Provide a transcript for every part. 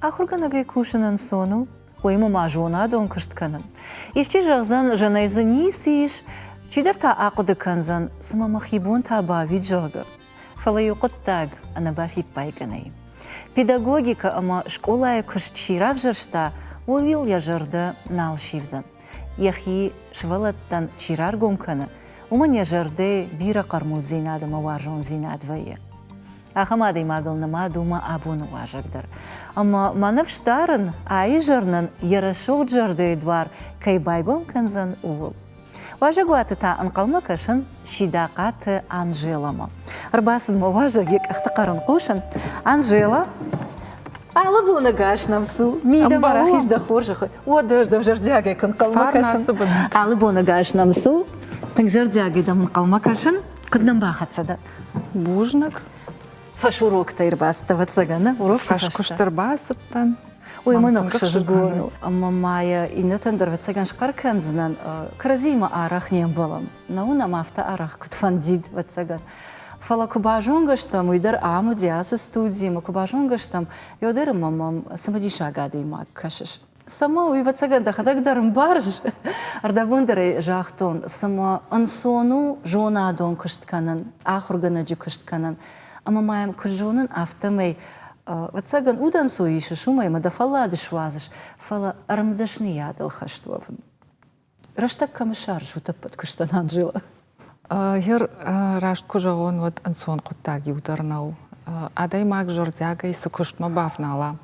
Ахуыргӕнӕгӕй кусын ӕнцон у, уыимӕ ма зонадон куыст кӕнын. Исчи зӕгъдзӕн, зынӕй дзы ницы ис, чидӕр та ахъуыды кӕндзӕн, цымӕ мӕхи бон та бауид, зӕгъгӕ. Фӕлӕ иу хъуыддаг ӕнӕбафиппайгӕ нӕй. Педагогикӕ ӕмӕ скъолайы куыст чи равзӕрста, уый-ыл йӕ зӕрдӕ нал сивдзӕн. Йӕхи сывӕллӕттӕн чи раргом кӕны, уымӕн йӕ зӕрдӕйы бирӕ хъӕрмуддзинад ӕмӕ уарзондзинад вӕййы. Ахӕм адӕймагыл нымад у мӕ абоны уазӕг дӕр. Ӕмӕ мӕ ныфс дарын, аизӕр нын йӕ рӕсугъд зӕрдӕйы дуар кӕй байгом кӕндзӕн, ууыл. Уазӕгуаты та ӕнхъӕлмӕ кӕсын Сидахъаты Анжеламӕ. Ӕрбацыд мӕ уазӕг йӕ къӕхты хъӕр ын хъусын. Анжела, алы боны гас нӕм цу, мидӕмӕ рахиз дӕ хорзӕхы. Уӕд ӕз дӕм зӕрдиагӕй куы нхъӕлмӕ кӕсын. Алы боны гас нӕм цу, тынг зӕрдиагӕй дӕм ӕнхъӕлмӕ кӕсын. Куыд нӕм бахӕццӕ дӕ? Бузныг. Фӕсуроктӕ ӕрбацыдтӕ, ӕвӕццӕгӕн, урокты Фӕскуыст ӕрбацыдтӕн. Уый мын ӕхсызгон у, ӕмӕ ма йӕ иннӕтӕн дӕр, ӕвӕццӕгӕн, схъӕр кӕндзынӕн. Кӕрӕдзиимӕ арӕх не мбӕлӕм. Нӕ уынӕм афтӕ арӕх, куыд фӕндид, ӕвӕццӕгӕн. Фӕлӕ куы базонгӕ стӕм, уый дӕр ам уыди, ацы студийы, ӕмӕ куы базонгӕ стӕм, уӕддӕр ӕмӕ мӕм цымыдисаг адӕймаг кӕсыс. Цӕмӕ, уый, ӕвӕццӕгӕн, дӕхӕдӕг дӕр ӕмбарыс. Ӕрдӕбон дӕр ӕй загътон, цымӕ ӕнцон у зонадон куыст кӕнын, ахуыргӕнӕджы куыст кӕнын. Ӕмӕ ма йӕм куыд зонын, афтӕмӕй, ӕвӕццӕгӕн, удӕнцой исыс уымӕй ӕмӕ дӕ фӕллад суадзыс, фӕлӕ ӕрмдӕсныйадыл хӕст уӕвын. Рӕстӕг кӕм ссарыс утӕппӕт куыстӕн, Анжела? Гъер раст куы зӕгъон, уӕд ӕнцон хъуыддаг иу дӕр нӕу. Адӕймаг зӕрдиагӕй цы куыстмӕ бавнала,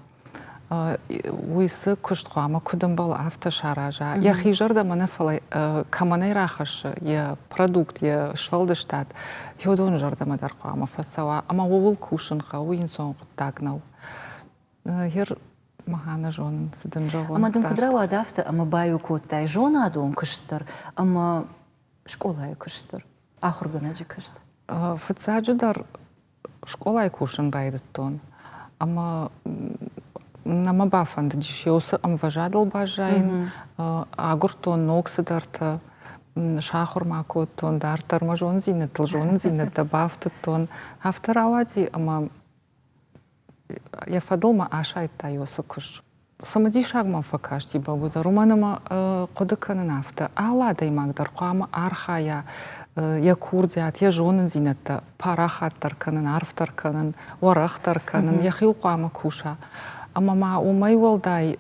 уый цы куыст хъуамӕ куыд ӕмбӕлы, афтӕ сараза. Йӕхи зӕрдӕмӕ нӕ, фӕлӕ кӕмӕн ӕй рахӕссы йӕ продукт, йӕ сфӕлдыстад, уыдоны зӕрдӕмӕ дӕр хъуамӕ фӕцӕуа. Ӕмӕ ууыл кусын хъӕуы, уый ӕнцон хъуыддаг нӕу. Гъер мӕ нӕ зонын, цы дын зӕгъон. Ӕмӕ дын куыд рауад афтӕ, ӕмӕ баиу кодтай зонадон куыст дӕр ӕмӕ скъолайы куыст дӕр, ахуыргӕнӕджы куыст? Фыццаджыдӕр скъолайы кусын райдыдтон ӕмӕ нӕ мӕ бафӕндыдис йӕ уыцы ӕмвӕзадыл баззайын. Агуырдтон ног цыдӕртӕ, сахуыр ма кодтон, дарддӕр мӕ зонындзинӕдтыл зонындзинӕдтӕ бафтыдтон. Афтӕ рауади, ӕмӕ йӕ фӕдыл мӕ асайдта уыцы куыст. Цымыдисаг мӕм фӕкасти бӕгуыдӕр, уымӕн ӕмӕ хъуыды кӕнын афтӕ, алы адӕймаг дӕр хъуамӕ архайа йӕ курдиат, йӕ зонындзинӕдтӕ парахатдӕр кӕнын, арфдӕр кӕнын, уӕрӕхдӕр кӕнын, йӕхиуыл хъуамӕ куса. Ӕмӕ ма уымӕй уӕлдай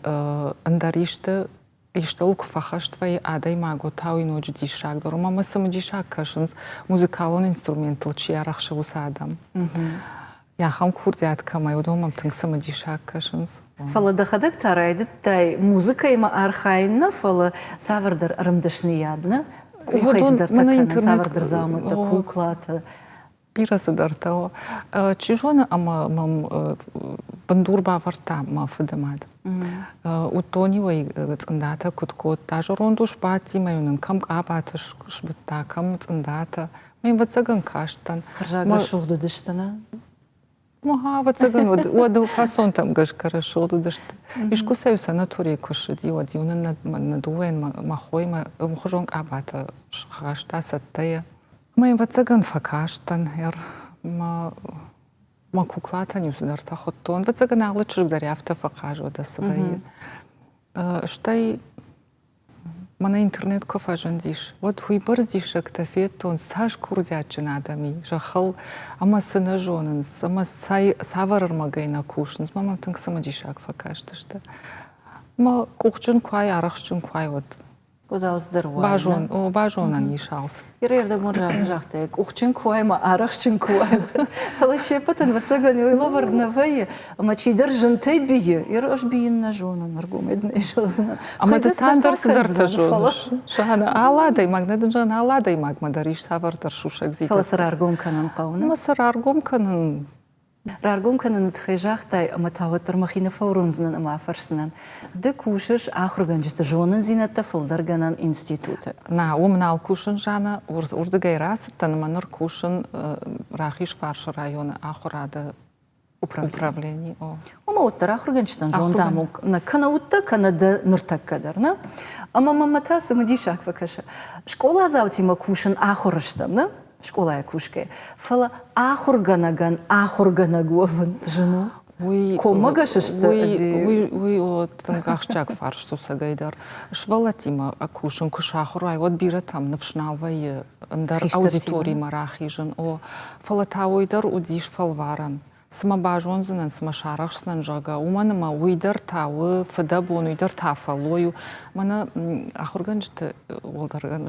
ӕндӕр исты истӕуыл куы фӕхӕст вӕййы адӕймаг, уӕд та уый ноджы диссагдӕр. Уымӕ мӕ цымыдисаг кӕсынц, музыкалон инструменттыл чи арӕхсы, уыцы адӕм. Ахӕм курдиат кӕмӕй, уыдон мӕм тынг цымыдисаг кӕсынц. Фӕлӕ дӕхӕдӕг та райдыдтай музыкӕимӕ архайын нӕ, фӕлӕ цавӕрдӕр ӕрмдӕсныйад, нӕ? Къухӕй цыдӕртӕ кӕнын, цавӕрдӕр дзаумӕттӕ, куклатӕ. Бирӕ цыдӕртӕ у. Чи зоны, ӕмӕ мӕм бындур бавӕрдта мӕ фыдымад. Уыдтон-иу ӕй цъындатӕ куыд кодта. Зӕронд ус бадти мӕ-иу нын кӕм къабатӕ сбыдта, кӕм цъындатӕ. Мӕ ӕвӕццӕгӕн кастӕн. Хӕрзаг рӕсугъд уыдысты, нӕ? Ӕвӕццӕгӕн, уӕд фӕсонтӕм гӕсгӕ рӕсугъд уыдысты. Искуы сӕ-иу санаторийы куы ссыди, уӕд-иу нын нӕ дыууӕйӕн мӕ хоимӕ ӕмхуызон къабатӕ схаста цӕттӕйӕ. Мӕ ӕвӕццӕгӕн фӕкастӕн мӕ мӕ куклатӕн-иу цыдӕртӕ хуыдтон. Ӕвӕццӕгӕн алы чызг дӕр афтӕ фӕхъазы, уӕдӕ цы вӕййы. Стӕй мӕнӕ интернет куы фӕзындис, уӕд уыйбӕрц диссӕгтӕ федтон, цас курдиатджын адӕм и зӕххыл ӕмӕ цы нӕ зонынц, ӕмӕ цавӕр ӕрмӕгӕй нӕ кусынц, мӕ мӕм тынг цымыдисаг фӕкастысты. Мӕ къухджын куы ай, арӕхстджын куы ай, уӕд Уӕд алцыдӕр уайы. Базон, о, базонӕн ис алцы. Ирӕрдӕмон раги загътай, къухджын куы уай ӕмӕ арӕхстджын куы уай. Фӕлӕ се ппӕтӕн, ӕвӕццӕгӕн, уый лӕвӕрд нӕ вӕййы, ӕмӕ чидӕр зынтӕй бийы. Ир ӕз бийын нӕ зонын, ӕргомӕй дын ӕй зӕгъдзынӕн. Ӕмӕ ды та ӕндӕр цыдӕртӕ зоныс. Зӕгъӕн, алы адӕймаг, нӕ дын зӕгъын, алы адӕймагмӕ дӕр ис цавӕрдӕр сусӕгдзинӕдтӕ. Фӕлӕ сӕ раргом кӕнын хъӕуы, нӕ? Ӕмӕ сӕ раргом кӕнын Раргом кӕныны тыххӕй загътай, ӕмӕ та уӕддӕр мӕхи нӕ фӕуромдзынӕн ӕмӕ афӕрсдзынӕн. Ды кусыс ахуыргӕнджыты зонындзинӕдтӕ фылдӕргӕнӕн институты. Нӕ, уым нал кусын, Жанна. Уырдыгӕй рацыдтӕн ӕмӕ ныр кусын Рахизфарсы районы ахуырады управленийы. Уымӕ уӕддӕр ахуыргӕнджытӕн зондамонг нӕ кӕнӕ уыдтӕ, кӕнӕ дӕ ныртӕккӕ дӕр, нӕ? Ӕмӕ мӕмӕ та цымыдисаг фӕкӕсы. Скъоладзаутимӕ кусын ахуыр стӕм, нӕ? скъолайы кусгӕ, фӕлӕ ахуыргӕнӕгӕн ахуыргӕнӕг уӕвын зын у. Уый Коммӕгӕс сты уый, уый у тынг ахсджиаг фарст у цӕгӕйдӕр. Сывӕллӕттимӕ кусын куы сахуыр уай, уӕд бирӕтӕм ныфс нал вӕййы ӕндӕр аудиторимӕ рахизын. О, фӕлӕ та уый дӕр уыдис фӕлварӕн. Цымӕ базондзынӕн, цымӕ сарӕхсдзынӕн, зӕгъгӕ, уымӕн ӕмӕ уый дӕр та у фыдӕбон, уый дӕр та фӕллой у. Мӕнӕ ахуыргӕнджыты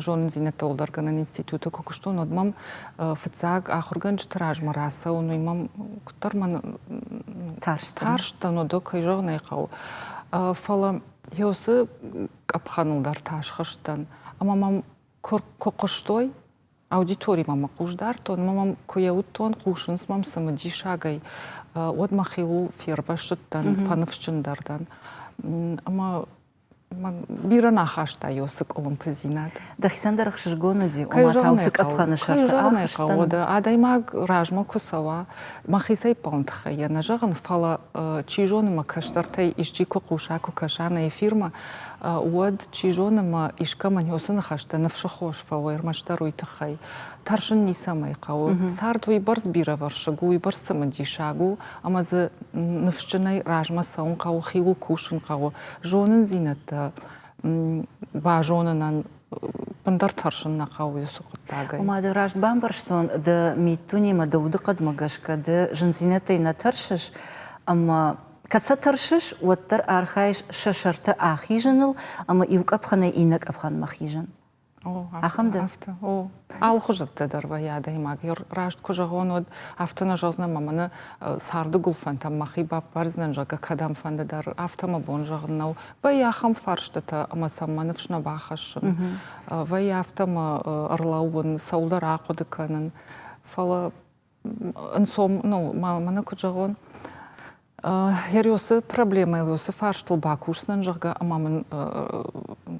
зонындзинӕдтӕ уӕлдӕргӕнӕн институты куы куыстон, уӕд мӕм фыццаг ахуыргӕнджыты размӕ рацӕуын, уый мӕм куыддӕр мӕн тарстӕн, уыдо, кӕй зӕгъын ӕй хъӕуы. Фӕлӕ уыцы къӕпхӕныл дӕр та схызтӕн ӕмӕ мӕм куы хъуыстой, аудиторимӕ мӕ хъус дардтон ӕмӕ мӕм куы йӕ уыдтон, хъусынц мӕм цымыдисагӕй, уӕд мӕхиуыл фервӕссыдтӕн, фӕныфсджындӕр дӕн. Ӕмӕ бирӕ нӕ хаста уыцы къуылымпыдзинад. Дӕхицӕн дӕр ӕхсызгон уыди, ома та уыцы къӕпхӕны сӕрты ахызтӕн. Адӕймаг размӕ куы цӕуа, мӕхицӕй ппӕлын тыххӕй йӕ нӕ зӕгъын, фӕлӕ чи зоны мӕ кӕстӕртӕй исчи куы хъуса, куы кӕса нӕ эфирмӕ, уӕд чи зоны мӕ искӕмӕн уыцы ныхӕстӕ ныфсы хос фӕуой ӕрмӕстдӕр уый тыххӕй. Тӕрсын ницӕмӕй хъӕуы. Цард уыйбӕрц бирӕвӕрсыг у, уыйбӕрц цымыдисаг у, ӕмӕ дзы ныфсджынӕй размӕ цӕуын хъӕуы, хиуыл кусын хъӕуы, зонындзинӕдтӕ базонынӕн ӕндӕр тӕрсын нӕ хъӕуы уыцы хъуыддагӕй. Ома ды раст бамбӕрстон, дӕ миддунемӕ, дӕ удыхъӕдмӕ гӕсгӕ ды зындзинӕдтӕй нӕ тӕрсыс, ӕмӕ кӕд сӕ тӕрсыс, уӕддӕр архайыс сӕ сӕрты ахизыныл ӕмӕ иу къӕпхӕнӕй иннӕ къӕпхӕнмӕ хизын. О, Ахӕм дӕ? Афтӕ, о. Алыхуызӕттӕ дӕр вӕййы адӕймаг. Раст куы зӕгъон, уӕд афтӕ нӕ зӕгъдзынӕн, ӕмӕ мӕнӕ царды гуылфӕнтӕм мӕхи баппардзынӕн, зӕгъгӕ, кӕдӕмфӕнды дӕр. Афтӕ мӕ бон зӕгъын нӕу. Вӕййы ахӕм фарстытӕ, ӕмӕ сӕм мӕ ныфс нӕ бахӕссын. Вӕййы афтӕ мӕ ӕрлӕууын, цӕуылдӕр ахъуыды кӕнын. Фӕлӕ ӕнцон, ну, мӕнӕ куыд зӕгъон, Еросы проблемӕйыл, уыцы фарстыл бакусдзынӕн, зӕгъгӕ, ӕмӕ мын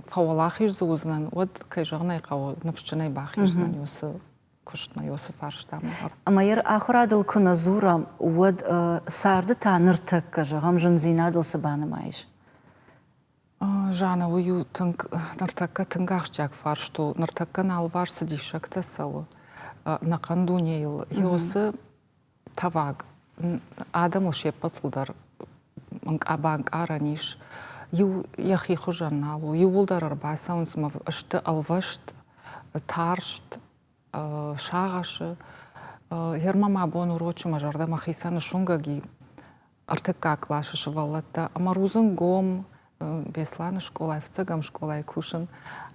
фӕуӕлахиз дзы уыдзынӕн, уӕд, кӕй зӕгъын ӕй хъӕуы, ныфсджынӕй бахиздзынӕн уыцы куыстмӕ, уыцы фарстамӕ. Ӕмӕ йӕ ахуырадыл куы нӕ дзурӕм, уӕд царды та ныртӕккӕ, зӕгъӕм, зындзинадыл цы банымайыс? Жанна, уый у тынг, ныртӕккӕ тынг ахсджиаг фарст у. Ныртӕккӕ нӕ алыварс цы диссӕгтӕ цӕуы ӕнӕхъӕн дунейыл, уыцы тӕваг адӕмыл се ппӕтыл дӕр банкъарӕн ис. Иу йӕхи хуызӕн нал у. Иууылдӕр ӕрбацӕуынц ӕмӕ сты ӕлвӕст, тарст, сагъӕсы. Гъер ма мӕ абон урочы мӕ зӕрдӕ мӕхицӕн ысуынгӕг и. Ӕртыккаг къласы сывӕллӕттӕ ӕмӕ рудзынггом Беслӕны скъолайы, фыццӕгӕм скъолайы кусын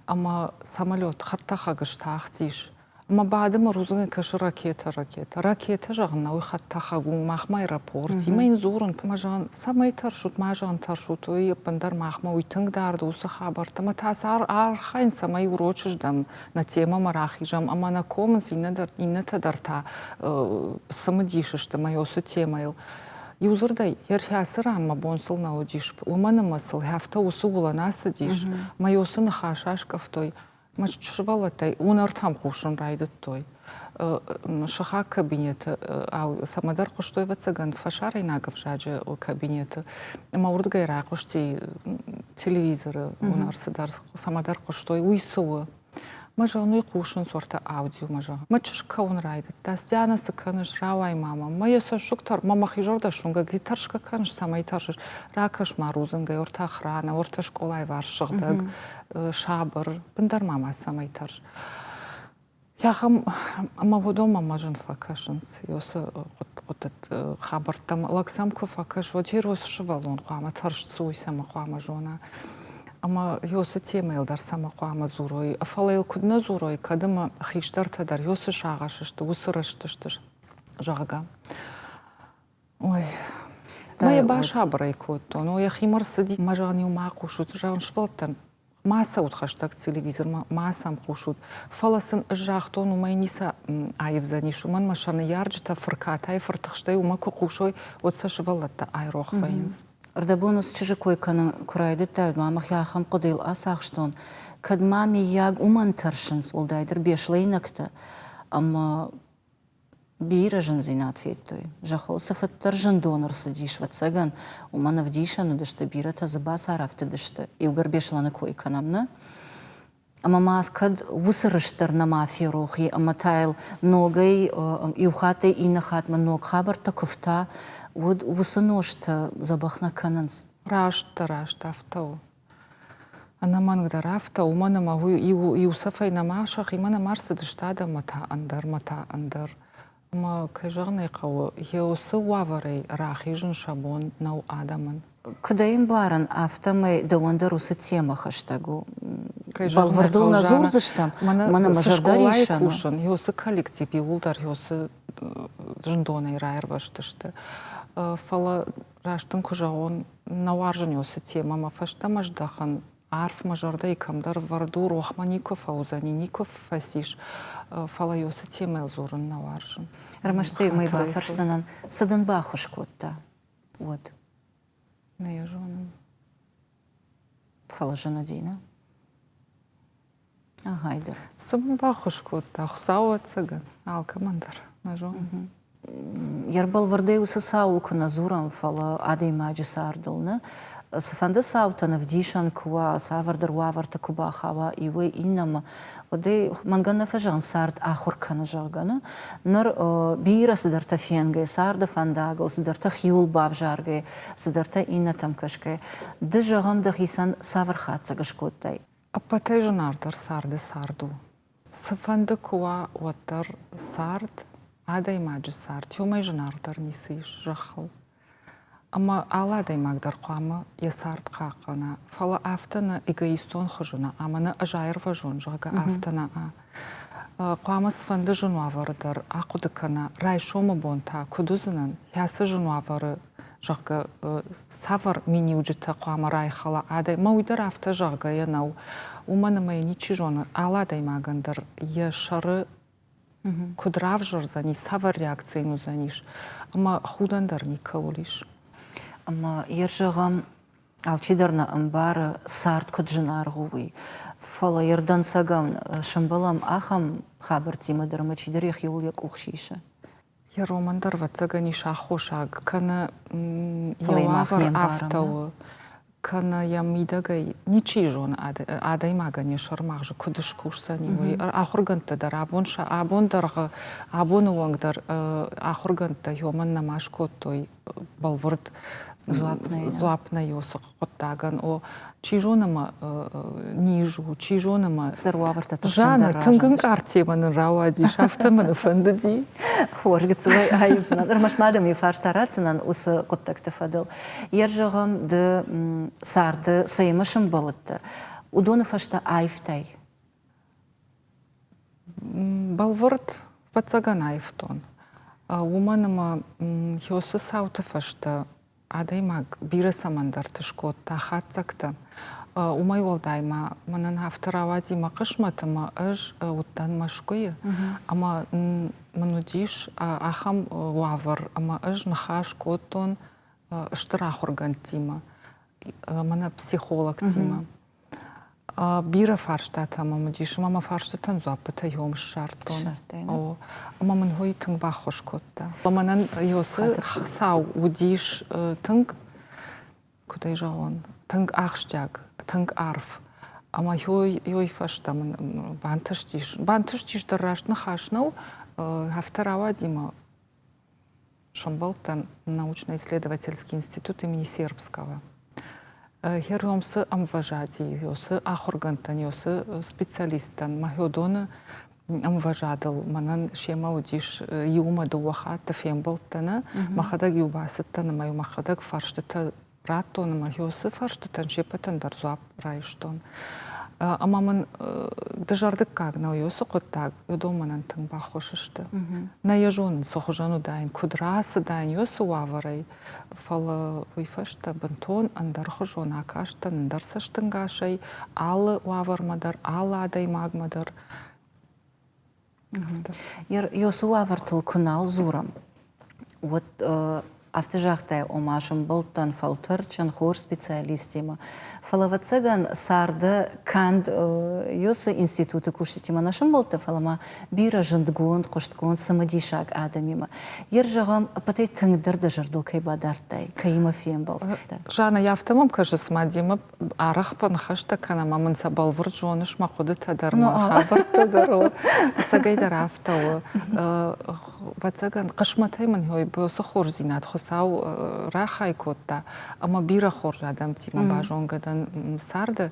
ӕмӕ самолет хӕдтӕхӕг стахтис. Ӕмӕ бады мӕ рудзынгӕй кӕсы ракетӕ, ракетӕ. Ракетӕ зӕгъын нӕ, уый хӕдтӕхӕг у, махмӕ аэропорт. Ӕмӕ йын дзурын, ӕмӕ зӕгъын, цӕмӕй тӕрсут, ма зӕгъын тӕрсут, уый ӕппындӕр махмӕ уый тынг дард у уыцы хабӕрттӕ. Ӕмӕ та сӕ архайын, цӕмӕй урочы здӕм нӕ темӕмӕ рахизӕм ӕмӕ нӕ комынц, иннӕтӕ дӕр та цымыдис сты мӕ уыцы темӕйыл. Иу дзырдӕй, ӕрхӕцы ран мӕ бон сыл нӕ уыдис, уымӕн ӕмӕ сыл афтӕ уыцы уылӕн ацыдис, мӕ уыцы ныхас аскъӕфтой, мӕ сывӕллӕттӕй уынӕртӕм хъусын райдыдтой. Сыхаг кабинеты цӕмӕдӕр хъуыстой, ӕвӕццӕгӕн, фӕсарӕйнаг ӕвзаджы кабинеты, ӕмӕ уырдыгӕй райхъуысти телевизоры уынӕр цыдӕр, цӕмӕдӕр хъуыстой, уый цы у? Мӕ зӕгъын, уый хъусынц уӕртӕ аудиомӕ, зӕгъын. Мӕ чызг кӕуын райдыдта, Диана, цы кӕныс, рауай ма мӕм. Мӕ йӕ цӕссыг тӕр, мӕ мӕхи зӕрдӕ суынгӕг, тӕрсгӕ кӕныс, цӕмӕй тӕрсыс? Ракӕс ма рудзынгӕй, уӕртӕ охрана, уӕртӕ скъолайы варс сыгъдӕг, сабыр, бындӕр ма ма цӕмӕй тӕрс. Ахӕм ӕмӕ уыдонмӕ мӕ зын фӕкӕсынц, уыцы хабӕрттӕм. Лӕг сӕм куы фӕкӕсы, уӕд Еросы сывӕллон хъуамӕ тӕрст цы уый цӕмӕ хъуамӕ зона. Ӕмӕ уыцы темӕйыл дӕр цӕмӕ хъуамӕ дзурой. Фӕлӕ йыл куыд нӕ дзурой, кӕд ӕмӕ хистӕртӕ дӕр уыцы сагъӕс сты, уыцы рыст сты, зӕгъгӕ. Ой, мӕ йӕ басабыр ӕй кодтон. О, йӕхимӕ рцыди. Мӕ зӕгъын-иу ма хъусут, зӕгъын сывӕллӕттӕн ма цӕут хӕстӕг телевизормӕ, ма сӕм хъусут. Фӕлӕ сын ӕз загътон, уымӕй ницы аивдзӕнис, уымӕн мӕ сӕ ныййарджытӕ фыркатай, фыртыхстӕй уымӕ куы хъусой, уӕд сӕ сывӕллӕттӕ айрох вӕййынц. Ӕрдӕбон уыцы чызджы кой кӕнын куы райдыдтай, уӕд ма мӕхи ахӕм хъуыдыйыл ацахстон, кӕд ма миййаг уымӕн тӕрсынц, уӕлдайдӕр беслӕйнӕгтӕ, ӕмӕ Бирӕ зындзинад федтой. Зӕххыл цы фыддӕр зындон ӕрцыдис, ӕвӕццӕгӕн, уымӕн ӕвдисӕн уыдысты, бирӕтӕ дзы бацарӕфтыдысты. Иугӕр Беслӕны кой кӕнӕм, нӕ? Ӕмӕ ма кӕд уыцы рыст дӕр нӕма ферох и ӕмӕ та йыл ногӕй иу хаттӕй иннӕ хатмӕ ног хабӕрттӕ куы фта, уӕд уыцы нозтӕ дзӕбӕх нӕ кӕнынц. Раст дӕ, раст афтӕ у. Ӕнӕмӕнгдӕр афтӕ, уымӕн ӕмӕ уый иу цӕфӕй нӕма сӕхимӕ нӕма рцыдысты адӕммӕ та ӕндӕр мӕ та ӕндӕр. Ӕмӕ, кӕй зӕгъын ӕй хъӕуы, йӕ уыцы уавӕрӕй рахизын сӕ бон нӕу адӕмӕн. Куыд ӕй ӕмбарын, афтӕмӕй дӕуӕн дӕр уыцы темӕ хӕстӕг у. Бӕлвырдыл нӕ дзурдзыстӕм, мӕнӕ мӕ зӕрдӕ риссӕн. кусын, уыцы коллектив иууылдӕр уыцы зындонӕй раирвӕзтысты. Фӕлӕ раст дын куы зӕгъон, нӕ уарзын уыцы темӕ, мӕ фӕстӕмӕ здӕхын арф мӕ зӕрдӕйы кӕмдӕр вӕрд у, рохмӕ никуы фӕуыдзӕни, никуы фӕцис, фӕлӕ уыцы темӕйыл дзурын нӕ уарзын. Ӕрмӕст ӕй уымӕй бафӕрсдзынӕн, цы дын баххуыс кодта, уӕд? Нӕ йӕ зонын. Фӕлӕ зын уыди, нӕ? Агъайдӕр. Цы мын баххуыс кодта, Хуыцау ӕцӕгӕн, алкӕмӕн дӕр, нӕ зонын. Йе рбӕлвырдӕй уыцы цауыл куы нӕ дзурӕм, фӕлӕ адӕймаджы цардыл нӕ, цыфӕнды цаутӕн ӕвдисӕн куы уа, цавӕрдӕр уавӕрты куы бахауа иуӕй иннӕмӕ, уӕд ӕй мӕнгӕн нӕ фӕзӕгъын, цард ахуыр кӕны, зӕгъгӕ. Нӕ? Ныр бирӕ цыдӕртӕ фенгӕ, царды фӕндагыл, цыдӕртӕ хиуыл бавзаргӕ, цыдӕртӕ иннӕтӕм кӕсгӕ, ды, зӕгъӕм, дӕхицӕн цавӕр хатдзӕг скодтай? Ӕппӕтӕй зынаргъдӕр царды цард у. Цыфӕнды куы уа, уӕддӕр цард, адӕймаджы цард, уымӕй зынаргъдӕр ницы ис зӕххыл. Ӕмӕ алы адӕймаг дӕр хъуамӕ йӕ цард хъахъхъӕна, фӕлӕ афтӕ нӕ эгоистон хуызы нӕ, ӕмӕ нӕ ӕз аирвӕзон, зӕгъгӕ, афтӕ нӕ. Хъуамӕ цыфӕнды зын уавӕры дӕр ахъуыды кӕна, райсомы бон та куыд уыдзынӕн, кӕцы зын уавӕры зӕгъгӕ, цавӕр миниуджытӕ хъуамӕ райхӕла адӕймаг, уый дӕр афтӕ зӕгъгӕйӕ нӕу. Уымӕн ӕмӕ йӕ ничи зоны, алы адӕймагӕн дӕр йӕ сӕры куыд равзӕрдзӕни, цавӕр реакци йын уыдзӕнис, ӕмӕ худӕн дӕр никӕуыл ис. Ӕмӕ йе зӕгъӕм, алчидӕр нӕ ӕмбары, цард куыд зынаргъ у, уый. Фӕлӕ йе рдӕнцӕгӕн сӕмбӕлӕм ахӕм хабӕрттимӕ дӕр ӕмӕ чидӕр йӕхиуыл йӕ къух сисы. Йӕ роман дӕр, ӕвӕццӕгӕн, ис аххосаг, кӕнӕ йӕ уавӕр афтӕ у, кӕнӕ йӕ мидӕгӕй ничи зоны адӕймагӕн йӕ сӕрмагъзы куыд скусдзӕни, уый. Ахуыргӕндтӕ дӕр абон сӕ абон дӕргъы, абоны онг дӕр ахуыргӕндтӕ уымӕн нӕма скодтой бӕлвырд дзуапп нӕй уыцы хъуыддагӕн. О, чи зоны мӕ низ у, чи зоны мӕ... уавӕртӕ Жанна, тынг ӕнкъард темӕ нын рауадис, афтӕ мӕ фӕндыди. Хорз, гыццылӕй аивдзынӕн. Ӕрмӕст ма дӕм иу фарста ратдзынӕн уыцы хъуыддӕгты фӕдыл. Йе зӕгъӕм, ды царды цӕимӕ сӕмбӕлдтӕ, уыдоны фӕстӕ аивтай? Бӕлвырд, ӕвӕццӕгӕн, аивтон. Уымӕн ӕмӕ Хёсы цауты фӕстӕ адӕймаг бирӕ цӕмӕндӕрты скодта хатдзӕгтӕ. Уымӕй уӕлдай ма мӕнӕн афтӕ рауади мӕ хъысмӕт, ӕмӕ ӕз уыдтӕн Мӕскуыйы, ӕмӕ мын уыдис ахӕм уавӕр, ӕмӕ ӕз ныхас кодтон стыр ахуыргӕндтимӕ, мӕнӕ психологтимӕ. Бирӕ фарстатӕ мӕм уыдис, ӕмӕ мӕ фарстытӕн дзуаппытӕ иом ссардтон. О, ӕмӕ мын уый тынг баххуыс кодта. Мӕнӕн Йосы цау уыдис тынг, куыд ӕй зӕгъон, тынг ахсджиаг, тынг арф. Ӕмӕ йой фӕстӕ мын бантыстис, бантыстис дӕр раст ныхас нӕу, афтӕ рауади мӕ сӕмбӕлдтӕн научно-исследовательский институт имени Сербского. Херомсы ӕмвӕзади, ёсы ахуыргӕндтӕн, ёсы специалисттӕн Махёдоны ӕмвӕзадыл мӕнӕн семӕ уыдис иумӕ дыууӕ хатты фембӕлдтӕ нӕ. Мӕхӕдӕг-иу бацыдтӕн ӕмӕ-иу мӕхӕдӕг фарстытӕ радтон ӕмӕ уыцы фарстытӕн се ппӕтӕн дӕр дзуапп райстон. Ӕмӕ мын дызӕрдыггаг нӕу уыцы хъуыддаг, уыдон мӕнӕн тынг баххуыс сты. Нӕ йӕ зонын, цы хуызӕн уыдаин, куыд рацыдаин уыцы уавӕрӕй, фӕлӕ уый фӕстӕ бынтон ӕндӕрхуызон акастӕн, ӕндӕр цӕстӕнгасӕй алы уавӕрмӕ дӕр, алы адӕймагмӕ дӕр. Ёсы уавӕртыл куы нал дзурӕм, уӕд. Афтӕ загътай, ома сӕмбӕлдтӕн фӕлтӕрдджын, хорз специалисттимӕ. Фӕлӕ, ӕвӕццӕгӕн, царды канд Йосы институты кусджытимӕ нӕ сӕмбӕлдтӕ, фӕлӕ ма бирӕ зындгонд, хъуыстгонд, цымыдисаг адӕмимӕ. Йе зӕгъӕм, ӕппӕтӕй тынгдӕр дӕ зӕрдыл кӕй бадардтай, кӕимӕ фембӕлдтӕ? Жанна, афтӕ мӕм кӕсы, цыма демӕ арӕх фӕныхӕстӕ кӕнӕм ӕмӕ мын сӕ бӕлвырд зоныс мӕ хъуыдытӕ дӕр, мӕ хабӕрттӕ дӕр. Ӕцӕгӕй дӕр афтӕ у. Ӕвӕццӕгӕн, хъысмӕтӕй мын уыцы хорздзинад Хуыцау рахай кодта, ӕмӕ бирӕ хорз адӕмтимӕ базонгӕ дӕн царды.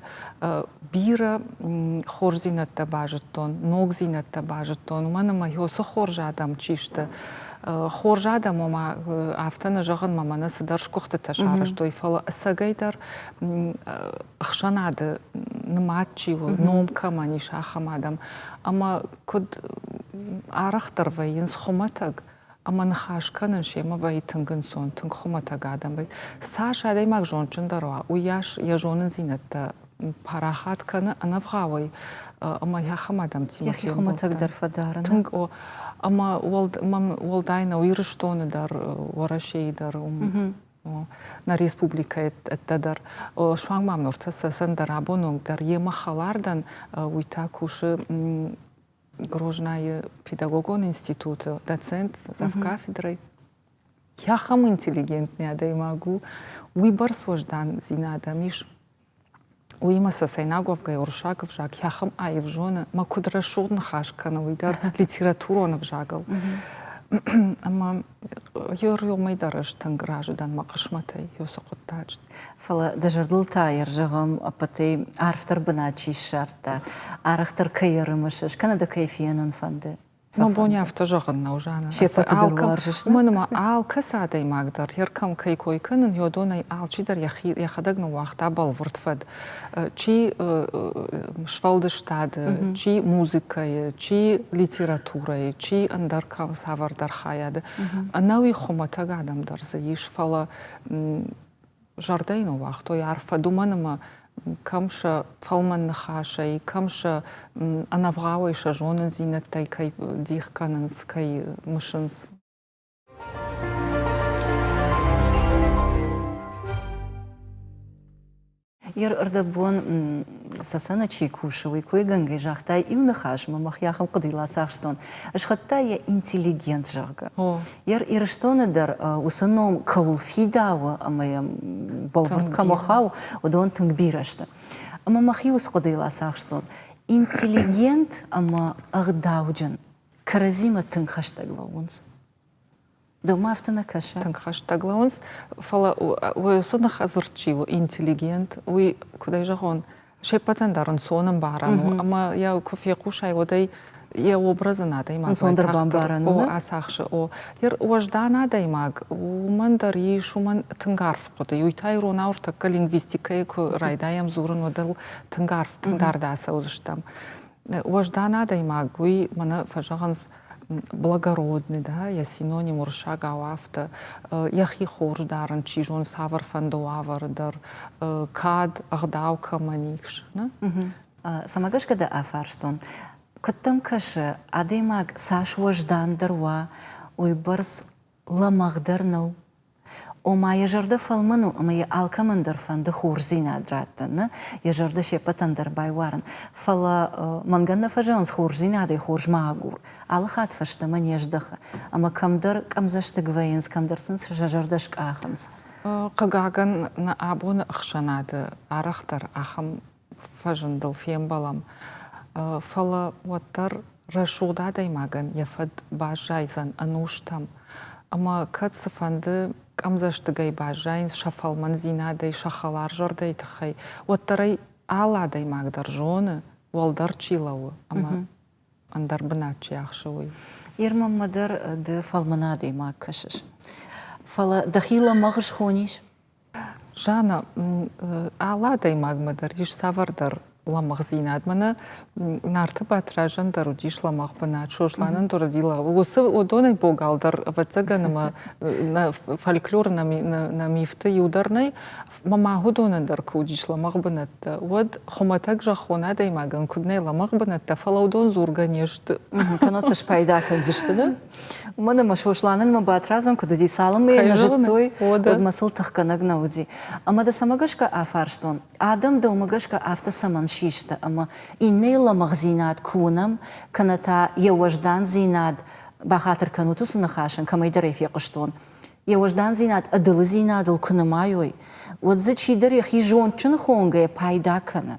Бирӕ хорздзинӕдтӕ базыдтон, ногдзинӕдтӕ базыдтон, уымӕн ӕмӕ уыцы хорз адӕм чи сты, хорз адӕм, ома афтӕ нӕ зӕгъын, мӕ мӕнӕ цыдӕр сгуыхтытӕ сарӕзтой, фӕлӕ ӕцӕгӕй дӕр ӕхсӕнады нымад чи у, ном кӕмӕн ис, ахӕм адӕм. Ӕмӕ куыд арӕхдӕр вӕййынц хуымӕтӕг, ӕмӕ ныхас кӕнын семӕ вӕййы тынг ӕнцон, тынг хуымӕтӕг адӕм. Цас адӕймаг зондджындӕр уа, уыйас йӕ зонындзинӕдтӕ парахат кӕны ӕнӕвгъауӕй ӕмӕ ахӕм адӕмтимӕ Йӕхи хуымӕтӕгдӕр фӕдарын. Тынг о. Ӕмӕ уӕлдай нӕу Ирыстоны дӕр, Уӕрӕсейы дӕр, нӕ республикӕйы ӕддӕ дӕр. Суанг ма нуртӕ Цӕцӕн дӕр абон онг дӕр йемӕ хӕлар дӕн, уый та кусы Грознайы педагогон институты доцент, завкафедрӕй. Ахӕм интеллигентный адӕймаг у, уыйбӕрц уӕздандзинад ӕм ис. Уыимӕ цӕцӕйнаг уӕвгӕй уырыссаг ӕвзаг ахӕм аив зоны, мӕ куыд рӕсугъд ныхас кӕны, уый дӕр литературон ӕвзагыл. Ӕмӕ йӕ дӕр ӕз тынг разы дӕн мӕ хъысмӕтӕй уыцы хъуыддаджы. Фӕлӕ дӕ зӕрдыл та ӕрзӕгъӕм, ӕппӕтӕй арфдӕр бынат чи ссардта, арӕхдӕр кӕй ӕрымысыс, кӕнӕ дӕ кӕй фенын фӕнды? Мӕ бон афтӕ зӕгъын нӕу, Жанна. Се ппӕты дӕр уарзыс? Уымӕн ӕмӕ алкӕцы адӕймаг дӕр, йе ркӕм кӕй кой кӕнын, уыдонӕй алчидӕр йӕхи йӕхӕдӕг ныууагъта бӕлвырд фӕд. Чи сфӕлдыстады, чи музыкӕйы, чи литературӕйы, чи ӕндӕр цавӕрдӕр хайады. Ӕнӕуи хуымӕтӕг адӕм дӕр дзы ис, фӕлӕ зӕрдӕйы ныууагътой арфӕд, уымӕн ӕмӕ кӕм сӕ фӕлмӕн ныхасӕй, кӕм сӕ ӕнӕвгъауӕй сӕ зонындзинӕдтӕй кӕй дих кӕнынц, кӕй мысынц. Йе рдӕбон Цӕцӕны чи кусы, уый койгӕнгӕ загъта иу ныхасмӕ, мӕхи ахӕм хъуыдыйыл ацахстон. Схуыдта йӕ интеллигент, зӕгъгӕ. Йе Ирыстоны дӕр уыцы ном кӕуыл фидауы ӕмӕ йӕм бӕлвырд кӕмӕ хауы, уыдон тынг бирӕ сты. Ӕмӕ мӕхи уыцы хъуыдыйыл ацахстон. Интеллигент ӕмӕ ӕгъдауджын кӕрӕдзимӕ тынг хӕстӕг лӕууынц. Дӕумӕ афтӕ нӕ кӕсы? Тынг хӕстӕг лӕууынц, фӕлӕ уыцы ныхӕдзырд чи у, интеллигент, уый, куыд ӕй зӕгъон, се ппӕтӕн дӕр ӕнцон ӕмбарӕн у, ӕмӕ йӕ куы фехъусай, уӕд ӕй йӕ образ ын адӕймаг ӕнцондӕр бамбарӕн у, ацахсы. О, уӕздан адӕймаг уымӕн дӕр ис, уымӕн тынг арф хъуыды. Уый та иронау ӕртӕккӕ лингвистикӕйы куы райдайӕм дзурын, уӕд ыл тынг арф, тынг дард ацӕудзыстӕм. Уӕздан адӕймаг, уый мӕнӕ фӕзӕгъынц благородный, да, йӕ синоним уырыссагау афтӕ, йӕхи хорз дарын, чи зоны, цавӕрфӕнды уавӕры дӕр, кад, ӕгъдау кӕмӕн ис. Нӕ? Цӕмӕ гӕсгӕ дӕ афарстон, куыд дӕм кӕсы, адӕймаг цас уӕздандӕр уа, уыйбӕрц лӕмӕгъдӕр нӕу? Ома йӕ зӕрдӕ фӕлмӕн у ӕмӕ йӕ алкӕмӕн дӕр фӕнды хорздзинад раттын, нӕ? Йӕ зӕрдӕ се ппӕтӕн дӕр байуарын. Фӕлӕ мӕнгӕн нӕ фӕзӕгъынц хорздзинадӕй хорз ма агур. Алы хатт фӕстӕмӕ не здӕхы. Ӕмӕ кӕмдӕр къӕмдзӕстыг вӕййынц, кӕмдӕр сын сӕ зӕрдӕ скъахынц. Хъыгагӕн, нӕ абоны ӕхсӕнады арӕхдӕр ахӕм фӕзындыл фембӕлӕм. Фӕлӕ уӕддӕр рӕсугъд адӕймагӕн йӕ фӕд баззайдзӕн ӕнустӕм. Ӕмӕ кӕд цыфӕнды къӕмдзӕстыгӕй баззайынц сӕ фӕлмӕндзинадӕй, сӕ хӕларзӕрдӕйы тыххӕй, уӕддӕр ӕй алы адӕймаг дӕр зоны, уӕлдӕр чи лӕууы ӕмӕ ӕндӕр бынат чи ахсы, уый. Ирмӕммӕ дӕр ды фӕлмӕн адӕймаг кӕсыс. Фӕлӕ дӕхи лӕмӕгъ схонис? Жанна, алы адӕймагмӕ дӕр ис цавӕрдӕр лӕмӕгъдзинад. Мӕнӕ Нарты Батразӕн дӕр уыдис лӕмӕгъ бынат, Сосланӕн дӕр уыди уыцы уыдонӕй богал дӕр, ӕвӕццӕгӕн, ӕмӕ нӕ фольклор, нӕ мифты иу дӕр нӕй. Мӕ ма уыдонӕн дӕр куы уыдис лӕмӕгъ бынӕттӕ, уӕд хуымӕтӕг зӕххон адӕймагӕн куыд нӕй лӕмӕгъ бынӕттӕ, фӕлӕ уыдон дзургӕ не сты. Кӕнӕ цы спайда кӕндзысты, нӕ? Уымӕн ӕмӕ Сосланӕн ӕмӕ Батрадзӕн куыд уыди, цалынмӕ йӕ нӕ зыдтой, уӕдмӕ сыл тыхгӕнӕг нӕ уыди. Ӕмӕ дӕ цӕмӕ гӕсгӕ афарстон, адӕм дӕумӕ гӕсгӕ афтӕ цӕмӕн систы, ӕмӕ иннӕйы лӕмӕгъдзинад куы уынӕм, кӕнӕ та йӕ уӕздандзинад, бахатыр кӕнут уыцы ныхасӕн, кӕмӕйдӕр ӕй фехъуыстон, йӕ уӕздандзинад ӕдылыдзинадыл куы нымайой, уӕд дзы чидӕр йӕхи зондджын хонгӕйӕ пайда кӕны,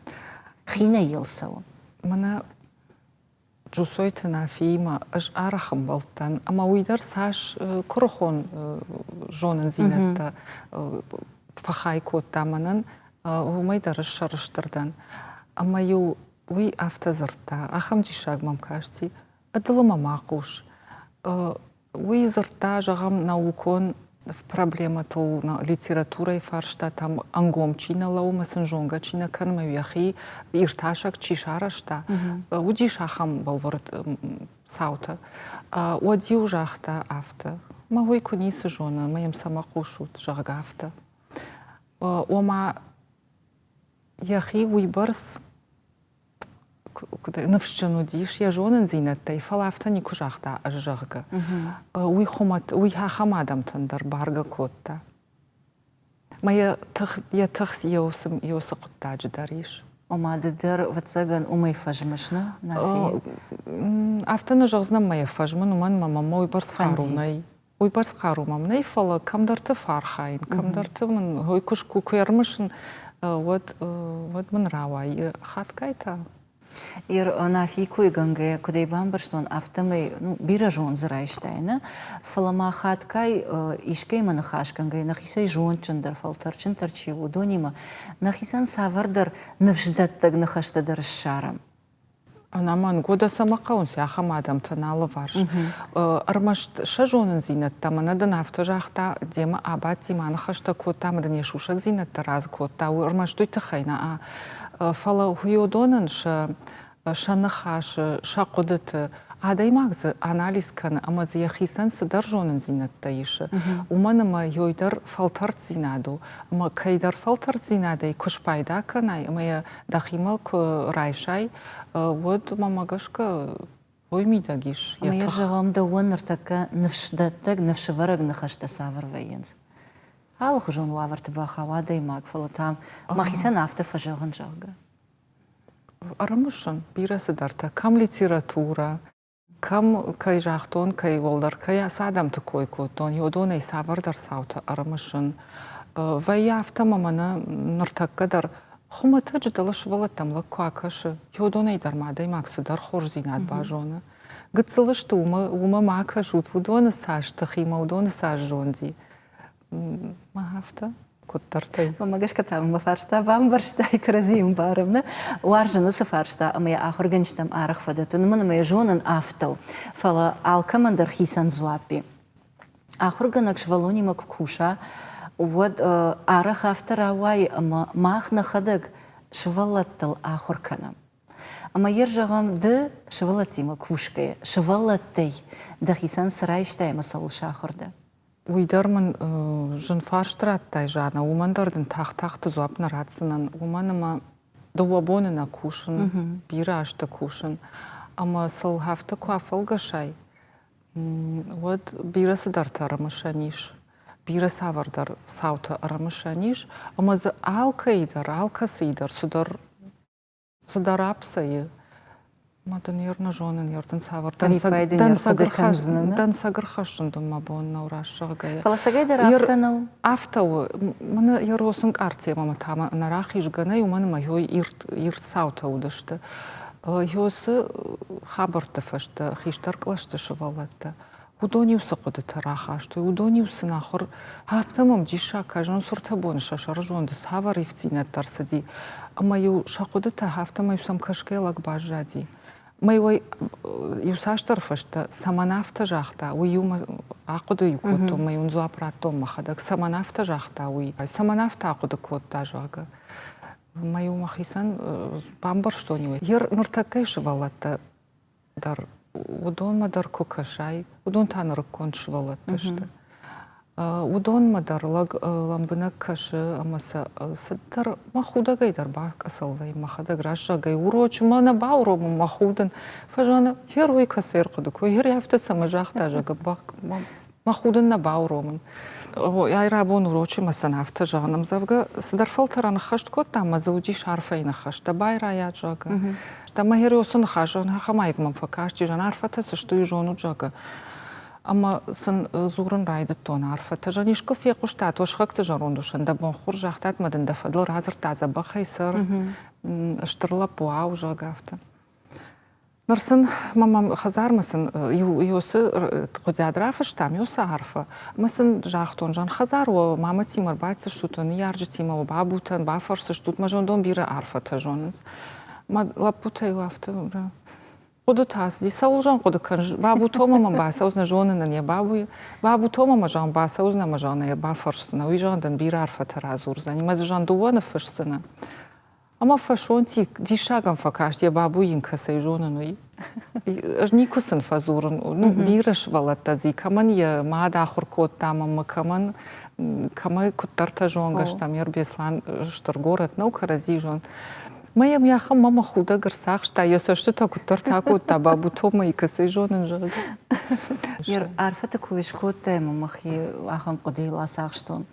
хинӕй йыл цӕуы. Мӕнӕ Джусойты Нафиимӕ ӕз арӕх ӕмбӕлдтӕн, ӕмӕ уый дӕр цас куырыхон зонындзинӕдтӕ фӕхай кодта мӕнӕн, уымӕй дӕр ӕз сӕрыстыр дӕн. Ӕмӕ-иу уый афтӕ дзырдта, ахӕм диссаг мӕм касти, ӕдылымӕ ма хъус. Уый дзырдта, зӕгъӕм, наукон проблемӕтыл, литературӕйы фарстатӕм ӕнгом чи нӕ лӕууы ӕмӕ сын зонгӕ чи нӕ кӕны ӕмӕ йӕхи иртасӕг чи сарӕзта, уыдис ахӕм бӕлвырд цаутӕ. Уӕд-иу загъта афтӕ, мӕ уый куы ницы зоны, ӕмӕ йӕм цӕмӕ хъусут, зӕгъгӕ, афтӕ. Ома йӕхи уыйбӕрц ныфсджын уыдис йӕ зонындзинӕдтӕй, фӕлӕ афтӕ никуы загъта ӕз, зӕгъгӕ. Уый хуымӕт, уый ахӕм адӕмтӕн дӕр баргӕ кодта. Мӕ йӕ тых, йӕ тых йӕ уыцы хъуыддаджы дӕр ис. Ома ды дӕр, ӕвӕццӕгӕн, уымӕй фӕзмыс, нӕ, Нафи? Афтӕ нӕ зӕгъдзынӕн, мӕ йӕ фӕзмын, уымӕн ӕмӕ мӕм уыйбӕрц хъару нӕй. Уыйбӕрц хъару мӕм нӕй, фӕлӕ кӕмдӕрты фӕархайын, кӕмдӕрты мын ой куы куы ӕрымысын, уӕд, уӕд мын рауайы хатгай та. Ир Нафийы койгӕнгӕ, куыд ӕй бамбӕрстон, афтӕмӕй ну, бирӕ зонд дзы райстай, нӕ? Фӕлӕ ма хатгай искӕимӕ ныхасгӕнгӕ, нӕхицӕй зондджындӕр, фӕлтӕрджындӕр чи у, уыдонимӕ нӕхицӕн цавӕрдӕр ныфсдӕттӕг ныхӕстӕ дӕр ссарӕм. Ӕнӕмӕнг, уӕдӕ цӕмӕ хъӕуынц ахӕм адӕмтӕ нӕ алыварс. Ӕрмӕст сӕ зонындзинӕдтӕ, мӕнӕ дын афтӕ загъта, демӕ абадти, ма ныхӕстӕ кодта ӕмӕ дын йӕ сусӕгдзинӕдтӕ разы кодта, ӕрмӕст уый тыххӕй нӕ, фӕлӕ уыдонӕн сӕ сӕ ныхасы, сӕ хъуыдыты адӕймаг дзы анализ кӕны ӕмӕ дзы йӕхицӕн цыдӕр зонындзинӕдтӕ исы, уымӕн ӕмӕ ёй дӕр фӕлтӕрддзинад у, ӕмӕ кӕйдӕр фӕлтӕрддзинадӕй куы спайда кӕнай ӕмӕ йӕ дӕхимӕ куы райсай, уӕд мӕмӕ гӕсгӕ уый мидӕг ис йӕ тых. Ӕмӕ зӕгъӕм, дӕуӕн ныртӕккӕ ныфсдӕттӕг, ныфсӕвӕрӕг ныхӕстӕ цавӕр вӕййынц? Алыхуызон уавӕрты бахауы адӕймаг, фӕлӕ та мӕхицӕн афтӕ фӕзӕгъын, зӕгъгӕ. Ӕрымысын бирӕ цыдӕртӕ, кӕм литературӕ, Кӕм, кӕй загътон, кӕй уӕлдӕр кӕй цы адӕмты кой кодтон, уыдонӕй цавӕрдӕр цаутӕ ӕрымысын. Вӕййы афтӕ ӕмӕ мӕнӕ ныртӕккӕ дӕр хуымӕтӕджы дӕлӕ сывӕллӕттӕм лӕг куы акӕсы, уыдонӕй дӕр ма адӕймаг цыдӕр хорздзинад базоны. Гыццыл сты, уымӕ, уымӕ ма кӕсут, уыдоны цас тыхимӕ, уыдоны цас зонди. Афтӕ куыддӕртӕй. Мӕ гӕсгӕ та мӕ фарста бамбӕрстай, кӕрӕдзийы ӕмбарӕм, нӕ? Уарзын уыцы фарста ӕмӕ йӕ ахуыргӕнджытӕм арӕх фӕдӕттын, уымӕн ӕмӕ йӕ зонын афтӕ у. Фӕлӕ алкӕмӕн дӕр хицӕн дзуапп и. Ахуыргӕнӕг сывӕллонимӕ куы куса, уӕд арӕх афтӕ рауайы, ӕмӕ мах нӕхӕдӕг сывӕллӕттыл ахуыр кӕнӕм. Ӕмӕ йе зӕгъӕм, ды сывӕллӕттимӕ кусгӕйӕ, сывӕллӕттӕй дӕхицӕн цы райстай ӕмӕ цӕуыл сахуыр дӕ? Уый дӕр мын зын фарст радтай, Жанна, уымӕн дӕр дын тагъд-тагъд дзуапп нӕ ратдзынӕн, уымӕн ӕмӕ дыууӕ боны нӕ кусын, бирӕ азты кусын. Ӕмӕ сыл афтӕ куы афӕлгӕсай, уӕд бирӕ цыдӕртӕ ӕрымысӕн ис, бирӕ цавӕрдӕр цаутӕ ӕрымысӕн ис, ӕмӕ дзы алкӕйы дӕр, алкӕцыйы дӕр цыдӕр Цыдӕр апсайы. Мӕ дын ер нӕ зонын, ер дын цавӕр дӕнцӕг ӕрхӕссын дын мӕ бон нӕу раст зӕгъгӕйӕ. Фӕлӕ цӕгӕйдӕр афтӕ нӕу. Афтӕ у. Мӕнӕ йӕ росын къарцемӕ мӕ та нӕ рахизгӕ нӕй, уымӕн ӕмӕ ёй ирд, ирд цаутӕ уыдысты. Ёсы хабӕртты фӕстӕ хистӕр кълӕсты сывӕллӕттӕ Уыдон-иу цы хъуыдытӕ рахастой, уыдон-иу сын ахуыр, афтӕ мӕм диссаг кӕсын, цуртӕ боны сӕ сӕрызонды цавӕр ивддзинӕдтӕ ӕрцыди, ӕмӕ-иу сӕ хъуыдытӕ афтӕмӕй сӕм кӕсгӕ лӕг баззади. Мӕ-иу ӕй иуцасдӕр фӕстӕ цӕмӕн афтӕ загъта, уый-иу мӕ ахъуыды-иу кодтон, мӕ-иу ын дзуапп радтон мӕхӕдӕг, цӕмӕн афтӕ загъта, уый, цӕмӕн афтӕ ахъуыды кодта, зӕгъгӕ. Мӕ-иу мӕхицӕн бамбӕрстон-иу ӕй. Ныртӕккӕйы сывӕллӕттӕ дӕр уыдонмӕ дӕр куы кӕсай, уыдон та нырыккон сывӕллӕттӕ сты. Уыдонмӕ дӕр лӕг лӕмбынӕг кӕсы ӕмӕ сӕ цыдӕр мӕ худӕгӕй дӕр бакъӕцӕл вӕййы, мӕхӕдӕг раззагӕй урочы мӕ нӕ бауромын мӕ худын. Фӕзоны, гъер уый кӕцӕй ӕрхъуыды кодта, гъер афтӕ цӕмӕ загъта, зӕгъгӕ, мӕ худын нӕ бауромын. Ай рабон урочы мӕ сын афтӕ зӕгъын, ӕмдзӕвгӕ цыдӕр фӕлтӕрӕн ӕххӕст кодта ӕмӕ дзы уыдис арфӕйы ныхӕстӕ, байрайат, зӕгъгӕ. Ӕмӕ гъер уыцы ныхас зӕгъын, ахӕм аив мӕм фӕкасти, зӕгъын, арфӕтӕ цы сты, уый зонут, зӕгъгӕ. Ӕмӕ сын дзурын райдыдтон арфӕтӕ. Зӕгъын, искуы фехъуыстат, уӕ сыхӕгты зӕронд усӕн дӕ бон хорз загътат ӕмӕ дын дӕ фӕдыл радзырдта дзӕбӕхӕй цӕр, стыр лӕппу, ау, зӕгъгӕ, афтӕ. Ныр сын мӕ хӕдзармӕ сын иу цы хъуыдиад рафыстам, иу цы арфӕ. Мӕ сын загътон, зӕгъын, хӕдзар уӕ мамӕтимӕ ӕрбацыдыстут, уӕ ныййарджытимӕ, уӕ бабутӕн бафӕрсыстут, мӕ зондон бирӕ арфӕтӕ зонынц. Мӕ лӕппутӕ-иу афтӕ хъуыдытӕ ацыди, цӕуыл зӕгъын хъуыды кӕныс, бабутомӕ мӕм бацӕудзынӕ, зонын ын йӕ бабуйы, бабутомӕ мӕ зӕгъын бацӕудзынӕ ӕмӕ зӕгъын ӕй ӕрбафӕрсдзынӕ, уый зӕгъын дын бирӕ арфӕтӕ радзурдзӕни, мӕ дзы зӕгъын дыууӕ ныффысдзынӕ. Ӕмӕ фӕсонти диссагӕн фӕкаст, йӕ бабу йын кӕцӕй зонын, уый. Ӕз никуы сын фӕдзурын. Ну, бирӕ сывӕллӕттӕ дзы кӕмӕн йӕ мад ахуыр кодта ӕмӕ кӕмӕн кӕмӕй куыддӕртӕ зонгӕ стӕм, йӕ Беслан стыр горӕт нӕу, кӕрӕдзи зон. Мӕ йӕм йӕхӕм мӕ худӕг ӕрцахста, йӕ цӕстытӕ куыддӕртӕ акодта Бабутомӕ, кӕцӕй зонын, зӕгъгӕ. Арфӕты кой скодтай ӕмӕ мӕхи ахӕм хъуыдыйыл ацахстон.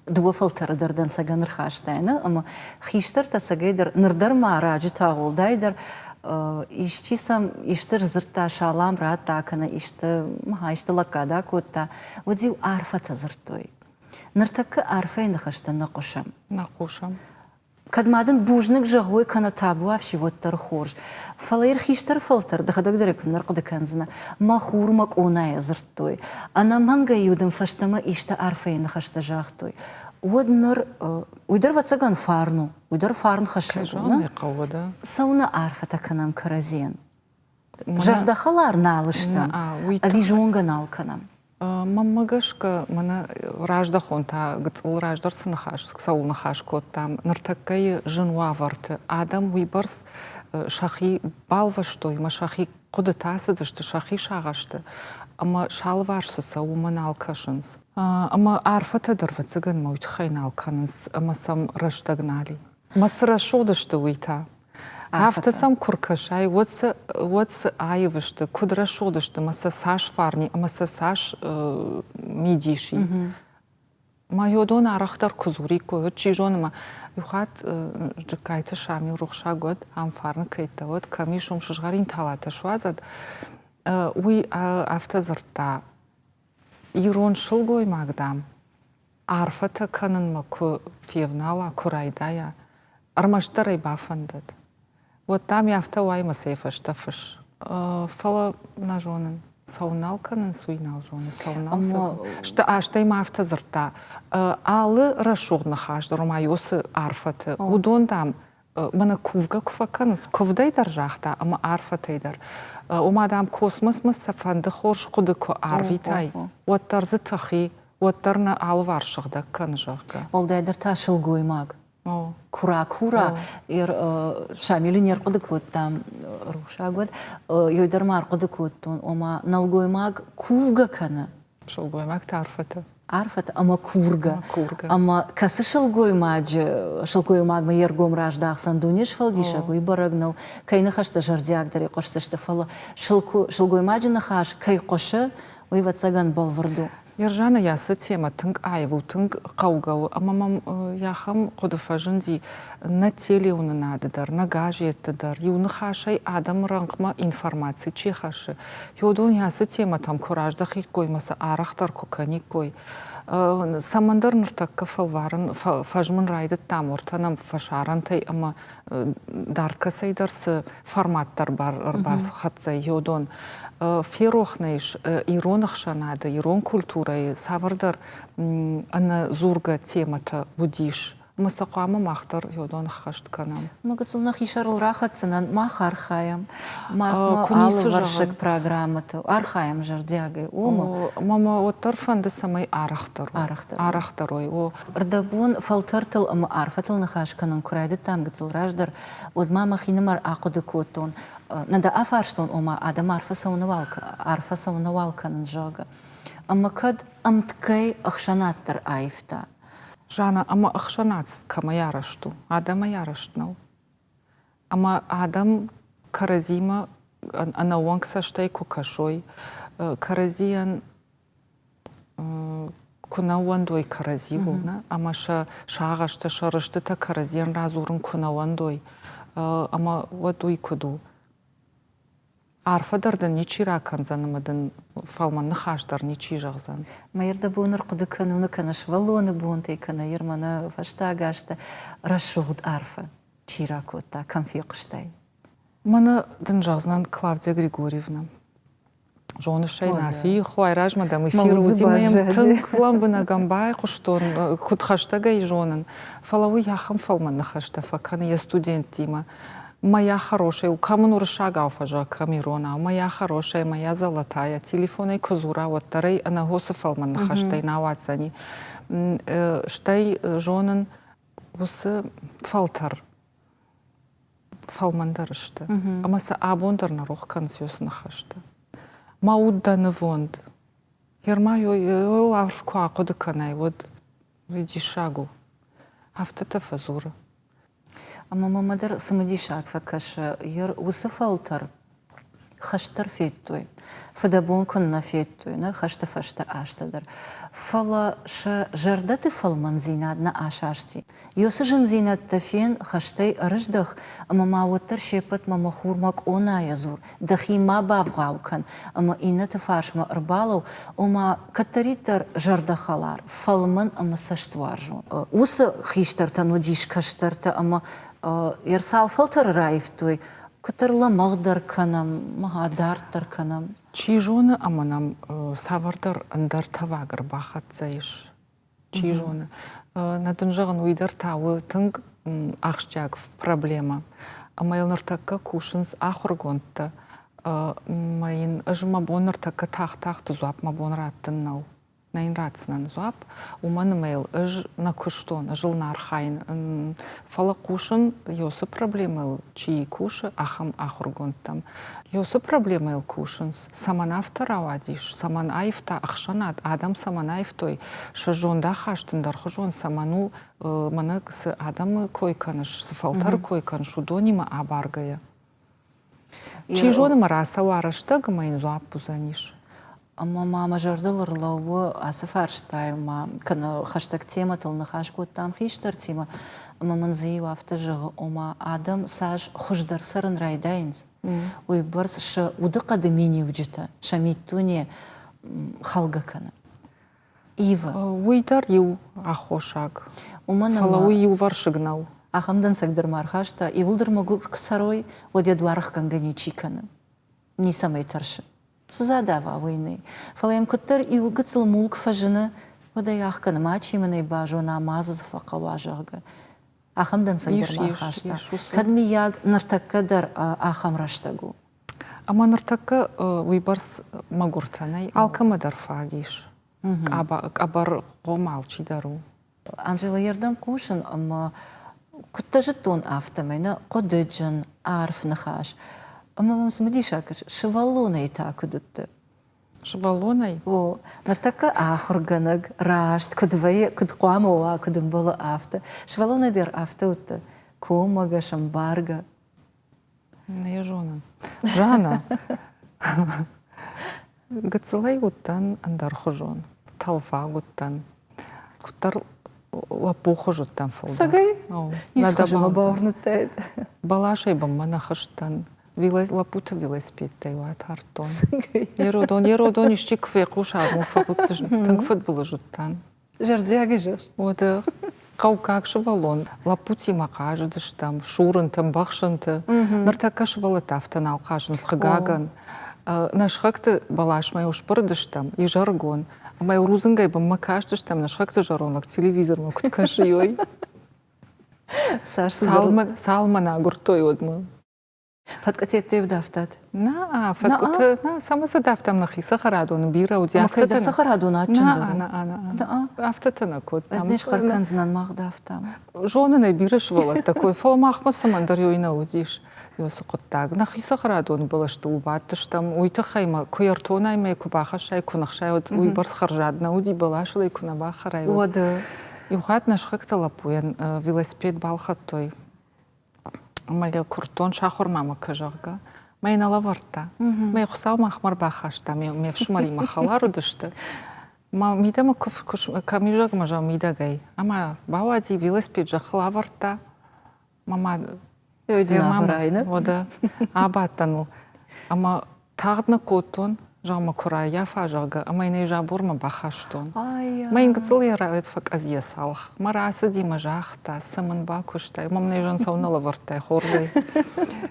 Дыууӕ фӕлтӕры дӕр дӕнцӕгӕн ӕрхастай, нӕ? Ӕмӕ хистӕртӕ цӕгӕйдӕр, ныр дӕр ма раджы та уӕлдайдӕр исчи сӕм исты сдзырдта, салам радта кӕнӕ исты, исты лӕггад акодта, уӕд-иу арфӕтӕ дзырдтой. Ныртӕккӕ арфӕйы ныхӕстӕ нӕ хъусӕм. Нӕ хъусӕм. Кӕд ма дын бузныг зӕгъой кӕнӕ табуафси, уӕддӕр хорз. Фӕлӕ йыр хистӕр фӕлтӕр, дӕхӕдӕг дӕр ӕй куыннӕ рхъуыды кӕндзынӕ, мӕ хур мӕ къонайӕ дзырдтой. Ӕнӕмӕнгӕй-иу дын фӕстӕмӕ исты арфӕйы ныхӕстӕ загътой. Уӕд ныр уый дӕр, ӕвӕццӕгӕн, фарн у, уый дӕр фарн хӕссӕг у, нӕ? Цӕуынӕ арфӕтӕ кӕнӕм кӕрӕдзийӕн? Зӕрдӕхӕлар нал стӕм, ӕви зонгӕ нал кӕнӕм? Мӕнмӕ гӕсгӕ, мӕнӕ раздӕхон та гыццыл раздӕр цы ныхас, цӕуыл ныхас кодтам, ныртӕккӕйы зын уавӕрты адӕм уыйбӕрц сӕхи балвӕстой ӕмӕ сӕхи хъуыдытӕ цыдысты, сӕхи сагъӕсты, ӕмӕ сӕ алыварс цы цӕуы, уымӕ нал кӕсынц. Ӕмӕ арфӕтӕ дӕр, ӕвӕццӕгӕн, мӕ уый тыххӕй нал кӕнынц, ӕмӕ сӕм рӕстӕг нал и. Мӕ цы рӕсугъд сты, уый та. Афтӕ сӕм куы ркӕсай, уӕд цы, уӕд цы аив сты, куыд рӕсугъд сты ӕмӕ сӕ цас фарн и ӕмӕ сӕ цас мидис и. Мӕ уыдон арӕхдӕр куы дзуриккой, уӕд чи зоны, мӕ иу хатт Джыккайты Шамил рухсаг уӕд, ам фарны кӕйттӕ уӕд, кӕм ис, уым сызгъӕрин талатӕ суадзӕд, уый афтӕ дзырдта, ирон сылгоймаг, дам, арфӕтӕ кӕнынмӕ куы февнала, куы райдайа, ӕрмӕстдӕр ӕй бафӕндӕд, уӕд, дам, афтӕ уай мӕ сӕ фӕстӕ фысс. Фӕлӕ нӕ зонын, цӕуыл нал кӕнынц, уый нал зонын, цӕуыл нал сты. Стӕй ма афтӕ дзырдта, алы рӕсугъд ныхас дӕр, ома уыцы арфӕты, уыдон, дам, мӕнӕ кувгӕ куы фӕкӕнынц, куывдӕй дӕр загъта ӕмӕ арфӕтӕй дӕр. Ома, дам, космосмӕ цыфӕнды хорз хъуыды куы арвитай, уӕддӕр дзы тых и, уӕддӕр нӕ алыварс сыгъдӕг кӕны, зӕгъгӕ. Уӕлдайдӕр та сылгоймаг. Кура-кура, Шамилы не рхъуыды кодтам, рухсаг уӕд, ёй дӕр ма ӕрхъуыды кодтон, ома нӕлгоймаг кувгӕ кӕны. Сылгоймаг та арфӕтӕ. Арфӕтӕ ӕмӕ кургӕ. Кургӕ. Ӕмӕ кӕцы сылгоймаджы сылгоймагмӕ йе ргом раздахдзӕн дуне сфӕлдисӕг, уый бӕрӕг нӕу. Кӕй ныхӕстӕ зӕрдиагдӕрӕй хъуысдзысты, фӕлӕ сылгоймаджы ныхас кӕй хъуысы, уый, ӕвӕццӕгӕн, бӕлвырд у. Ержана йӕ ацы темӕ тынг аив у, тынг хъӕугӕ у, ӕмӕ мӕм ахӕм хъуыды фӕзынди нӕ телеуынынады дӕр, нӕ газетты дӕр, иу ныхасӕй адӕмы рӕнхъмӕ информаци чи хӕссы, уыдон ацы темӕтӕм куы раздӕхиккой ӕмӕ сӕ арӕхдӕр куы кӕниккой. Цӕмӕндӕр ныртӕккӕ фӕлварын, фӕзмын райдыдтам уӕртӕ нӕм фӕсарӕнтӕй ӕмӕ дард кӕцӕйдӕр цы формат дӕр ӕрбахӕццӕ уыдон. Ферох нӕ ис ирон ӕхсӕнады, ирон культурӕйы цавӕрдӕр ӕнӕдзургӕ темӕтӕ уыдис. Ӕмӕ сӕ хъуамӕ мах дӕр уыдон ӕххӕст кӕнӕм. Мӕ гыццыл нӕхи сӕрыл рахӕцдзынӕн, мах архайӕм. Махмӕ алывӕрсыг программӕты архайӕм зӕрдиагӕй. Ома Мӕ уӕддӕр фӕнды, цӕмӕй арӕхдӕр арӕхдӕр уой. О. Рдӕбон фӕлтӕртыл ӕмӕ арфӕтыл ныхас кӕнын куы райдыдтам гыццыл раздӕр, уӕд ма мӕхинымӕр ахъуыды кодтон, нӕ дӕ афарстон, ома адӕм арфӕ арфӕ цӕуынӕуал кӕнын, зӕгъгӕ. Ӕмӕ кӕд ӕмткӕй ӕхсӕнад дӕр аивта. Жанна, ӕмӕ ӕхсӕнад кӕмӕй арӕзт у? Адӕмӕй арӕзт нӕу. Ӕмӕ адӕм кӕрӕдзимӕ ӕнӕууӕнк цӕстӕй куы кӕсой, кӕрӕдзийӕн куы нӕ уӕндой кӕрӕдзиуыл, нӕ, ӕмӕ сӕ сагъӕстӕ, сӕ рыстытӕ кӕрӕдзийӕн радзурын куы нӕ уӕндой, ӕмӕ уӕд уый куыд у? Арфӕ дӕр дын ничи ракӕндзӕн ӕмӕ дын фӕлмӕн ныхас дӕр ничи зӕгъдзӕн. Мӕ ӕрдӕбон ӕрхъуыды кӕнуны кӕнӕ сывӕллоны бонтӕй, кӕнӕ Ерманы фӕстаг азтӕ рӕсугъд арфӕ чи ракодта, кӕм фехъуыстай? Мӕнӕ дын зӕгъдзынӕн Клавдия Григорьевна. Зоныс ӕй, Нафийы хо, айразмӕ дӕм эфиры уыди, мӕ йӕм тынг лӕмбынӕг ӕм байхъуыстон, куыд хӕстӕг ӕй зонын. Фӕлӕ уый ахӕм фӕлмӕн ныхӕстӕ фӕкӕны йӕ студенттимӕ. Моя хорошая, кӕм ын уырыссагау фӕзӕгъы, кӕм иронау, моя хорошая, моя золотая, телефонӕй куы дзура, уӕддӕр ӕй ӕнӕхосы фӕлмӕн ныхӕстӕй нӕ ауадздзӕни. Стӕй зонын, уыцы фӕлтӕр фӕлмӕндӕр сты. Ӕмӕ сӕ абон дӕр нӕ рох кӕнынц уыцы ныхӕстӕ. Мӕ уд дӕ нывонд. Ермайыл арф куы ахъуыды кӕнай, уӕд уый диссаг у. Афтӕтӕ фӕдзуры. Ӕмӕ мӕмӕ дӕр цымыдисаг фӕкӕсы, уыцы фӕлтӕр хӕст дӕр федтой, фыдӕбон куыннӕ федтой, нӕ хӕсты фӕстӕ азтӕ дӕр. Фӕлӕ сӕ зӕрдӕты фӕлмӕндзинад нӕ асасти. Ёсы зындзинӕдтӕ фен, хӕстӕй ӕрыздӕх, ӕмӕ ма уӕддӕр се ппӕтмӕ мӕ хурмӕ къонайӕ дзур, дӕхи ма бавгъау кӕн ӕмӕ иннӕты фарсмӕ ӕрбалӕуу, ома кӕддӕриддӕр зӕрдӕхӕлар, фӕлмӕн ӕмӕ цӕстуарзон. Уыцы хистӕртӕн уыдис кӕстӕртӕ ӕмӕ цал фӕлтӕры раивтой, куыддӕр лӕмӕгъдӕр кӕнӕм, мӕ дарддӕр кӕнӕм. Чи зоны, ӕмӕ нӕм цавӕрдӕр ӕндӕр тӕваг ӕрбахӕццӕ ис. Чи зоны. Нӕ дын зӕгъын, уый дӕр та у тынг ахсджиаг проблемӕ. Ӕмӕ йыл ныртӕккӕ кусынц ахуыргондтӕ. Мӕ йын ӕз мӕ бон ныртӕккӕ тагъд-тагъд дзуапп мӕ бон раттын нӕу. Нӕ йын ратдзынӕн дзуапп, уымӕн ӕмӕ йыл ӕз нӕ куыстон, ӕз ыл нӕ архайын. Фӕлӕ хъусын, уыцы проблемӕйыл чи кусы, ахӕм ахуыргондтӕм. Уыцы проблемӕйыл кусынц, цӕмӕн афтӕ рауадис, цӕмӕн аивта ӕхсӕнад, адӕм цӕмӕн аивтой, сӕ зондахаст ӕндӕрхуызон цӕмӕн у, мӕнӕ цы адӕмы кой кӕныс, цы фӕлтӕры кой кӕныс, уыдонимӕ абаргӕйӕ. Чи зоны, мӕ рацӕуа рӕстӕг ӕмӕ йын дзуапп уыдзӕнис. Ӕмӕ ма мӕ зӕрдыл ӕрлӕууы ацы фарстайыл ма кӕнӕ хӕстӕг темӕтыл ныхас кодтам хистӕртимӕ, ӕмӕ мын дзы иу афтӕ зӕгъы, ома адӕм цас хуыздӕр цӕрын райдайынц, уыйбӕрц сӕ удыхъӕды миниуджытӕ, сӕ миддуне хӕлгӕ кӕны. Ивы. Уый дӕр иу аххосаг. Уымӕн Фӕлӕ уый иувӕрсыг нӕу. Ахӕм дӕнцӕг дӕр ма ӕрхаста, иуылдӕр мӕгуыр куы цӕрой, уӕд йӕ дуарӕхгӕнгӕ ничи кӕны. Ницӕмӕй тӕрсы. Цы дзы адава, уый нӕй. Фӕлӕ йӕм куыддӕр иу гыццыл мулк фӕзыны, уӕд ӕй ӕхгӕны, мачи мын ӕй базона, ма дзы цы фӕхъӕуа, зӕгъгӕ. Ахӕм дӕнцӕг дӕр ма ӕрхаста. Кӕд, мыййаг, ныртӕккӕ дӕр ахӕм рӕстӕг у? Ӕмӕ ныртӕккӕ уыйбӕрц мӕгуыртӕ нӕй, алкӕмӕ дӕр фаг ис. Къӕбӕрхъом алчидӕр у. Анжела, йе рдӕм хъусын ӕмӕ куыдтӕ зыдтон, афтӕмӕй нӕ хъуыдыджын, арф ныхас. Ӕмӕ мӕм цымыдисаг сывӕллонӕй та куыд уыдтӕ? Сывӕллонӕй? О, ныртӕккӕ ахуыргӕнӕг раст куыд вӕййы, куыд хъуамӕ уа, куыд ӕмбӕлы, афтӕ. Сывӕллонӕй дӕр афтӕ уыдтӕ, коммӕгӕс, ӕмбаргӕ. Нӕ йӕ зонын. Жанна, гыццылӕй уыдтӕн ӕндӕрхуызон, тӕлфаг уыдтӕн. Куыддӕр лӕппухуыз уыдтӕн фылдӕр. Цӕгӕй? Ницы мӕ бауырныдтаид. Бӕласӕй бынмӕ нӕ хызтӕн. Лӕппуты велосипедтӕй уатардтон. Еродон, еродон исчи куы фехъуса, уым фӕхъуыдзысты. Тынг фыдбылыз уыдтӕн. Зӕрдиагӕй зӕгъыс? Уӕдӕ хъӕуккаг сывӕллон лӕппутимӕ хъазыдыстӕм, сурынты, ӕмбӕхсынты. Ныртӕккӕ сывӕллӕттӕ афтӕ нал хъазынц, хъыгагӕн. Нӕ сыхӕгты бӕласмӕ-иу сбырыдыстӕм изӕрыгон, ӕмӕ-иу рудзынгӕй бынмӕ кастыстӕм, нӕ сыхӕгты зӕронд лӕг телевизормӕ куыд кӕсы, уый. Цас Цалмӕ нӕ агуырдтой, уӕдмӕ. Фӕткъуытӕ дафтат? Нӕ, фӕткъуыты, нӕ, цӕмӕ сӕ дафтам нӕхи цӕхӕрадоны бирӕ уыди. Ӕмӕ кӕйдӕр цӕхӕрадон адджындӕр у? Нӕ, нӕ, нӕ. Афтӕтӕ нӕ кодтам. Ӕз не схъӕр кӕндзынӕн мах дафтам. Зонын ӕй бирӕ сывӕллӕттӕ кой, фӕлӕ махмӕ цӕмӕндӕр ёй нӕ уыдис ёцы хъуыддаг. Нӕхи цӕхӕрадоны бӕлӕстыл бадтыстӕм, уый тыххӕй мӕ куы ӕртонай мӕ куы бахӕссай, куы ныхсай, уӕд уыйбӕрц хӕрзад нӕ уыди, бӕласыл ӕй куы нӕ бахӕрай, уӕд. Иу хатт нӕ сыхӕгты лӕппуйӕн велосипед балхӕдтой. Ӕмӕ йӕ куырдтон сахуыр-ма мӕ кӕ, зӕгъгӕ. Мӕ йын алӕвӕрдта. Мӕ Хуыцау махмӕ ӕрбахаста, ме фсымӕримӕ хӕлар уыдысты. Мӕ мидӕмӕ куы кӕм изӕгмӕ зӕгъ мидӕгӕй. Ӕмӕ бауадзи, велосипед зӕххыл авӕрдта. Мӕ мад Уӕдӕ абадтӕн ыл. Ӕмӕ Тагъд ныккодтон, зӕгъ мӕ куы раййафа, зӕгъгӕ, ӕмӕ йын ӕй забормӕ бахастон. Мӕ йын гыццыл йӕ рӕуӕд фӕкъӕдз йӕ цалх. Мӕ рацыди мӕ загъта, цы мын бакуыстай, мӕ мын ӕй зӕн цӕуылнӕ лӕвӕрдтай хорзӕй.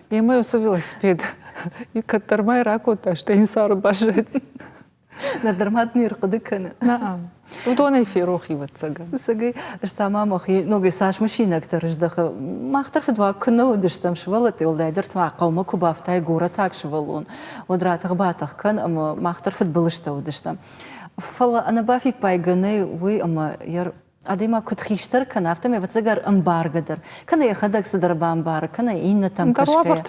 Емӕ уыцы велосипед кӕддӕр ма йӕ ракодта, стӕй йын цары баззади. Ныр дӕр ма не рхъуыды кӕны. Нӕ, уыдонӕй ферох и, ӕвӕццӕгӕн. Ӕцӕгӕй, ӕз та ма мӕхи ногӕй цас мысинӕгтӕ рыздӕхы. Мах дӕр фыдуаг куы нӕ уыдыстӕм сывӕллӕттӕ, уӕлдайдӕр та хъӕумӕ куы бафтай горӕтаг сывӕллон, уӕд ратӕх-батӕх кӕн ӕмӕ мах дӕр фыдбылызтӕ уыдыстӕм. Фӕлӕ ӕнӕбафиппайгӕ нӕй уый, ӕмӕ йӕ адӕймаг куыд хистӕр кӕны, афтӕмӕй ӕвӕццӕгӕн ӕмбаргӕ дӕр, кӕнӕ йӕхӕдӕг цыдӕр бамбары, кӕнӕ иннӕтӕм кӕсгӕйӕ.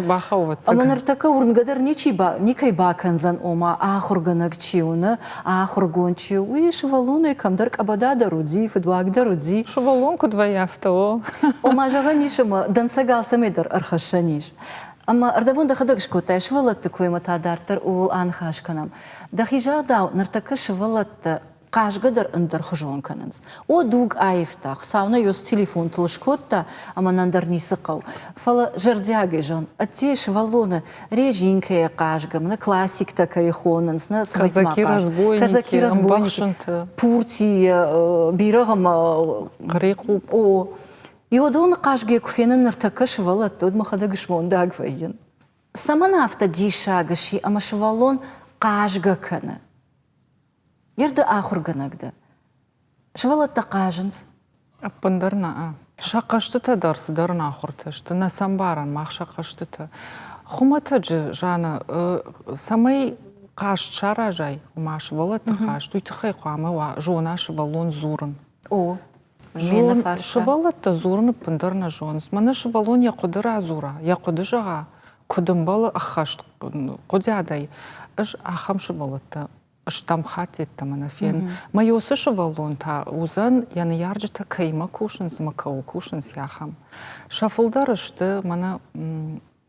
Ӕмӕ ныртӕккӕ уырнгӕ дӕр ничи никӕй бакӕндзӕн, ома ахуыргӕнӕг чи у, нӕ ахуыргонд чи у, уый сывӕллонӕй кӕмдӕр къӕбӕда дӕр уыди, фыдуаг дӕр уыди. Сывӕллон куыд вӕййы, афтӕ о. Ома зӕгъӕн ис, ӕмӕ дӕнцӕг алцӕмӕй дӕр ӕрхӕссӕн ис. Ӕмӕ ӕрдӕбон дӕхӕдӕг скодтай сывӕллӕтты коймӕ та дарддӕр ууыл аныхас кӕнӕм. Дӕхи загъдау, ныртӕккӕ сывӕллӕттӕ хъазгӕ дӕр ӕндӕрхуызон кӕнынц. О, дуг аивта, Хуыцау нӕ ёс телефонтыл скодта, ӕмӕ нӕ ӕндӕр ницы хъӕуы. Фӕлӕ зӕрдиагӕй зӕгъын, ӕддейы сывӕллоны резинкӕйӕ хъазгӕ, мӕнӕ классиктӕ кӕй хонынц, нӕ Казаки разбойники, Казаки разбойники, пуртийы, бирӕгъ ӕмӕ Хърихъупп. О, Иодоны хъазгӕ куы фенын ныртӕккӕ сывӕллӕтты, уӕд мӕхӕдӕг смондаг вӕййын. Цӕмӕн афтӕ диссаг сси, ӕмӕ сывӕллон хъазгӕ кӕны? Ер ды ахуыргӕнӕг дӕ. Сывӕллӕттӕ хъазынц. Ӕппындӕр нӕ. Сӕ хъӕзтытӕ дӕр цыдӕр ӕнахуыртӕ сты, нӕ сӕ ӕмбарӕн мах сӕ хъӕзтытӕ. Хуымӕтӕджы, Жанна, цӕмӕй хъазт саразай, ома сывӕллӕтты хъазт, уый тыххӕй хъуамӕ уа, зона сывӕллон дзурын. О, Сывӕллӕттӕ дзурын ӕппындӕр нӕ зонынц. Мӕнӕ сывӕллон йӕ хъуыды радзура, йӕ хъуыды зӕгъа, куыд ӕмбӕлы ӕххӕст хъуыдиадӕй, ӕз ахӕм сывӕллӕттӕ стӕм хатт йеддӕмӕ нӕ фен. Мӕ уыцы сывӕллон та уыдзӕн, йӕ ныййарджытӕ кӕимӕ кусынц ӕмӕ кӕуыл кусынц, ахӕм. Сӕ фылдӕр сты мӕнӕ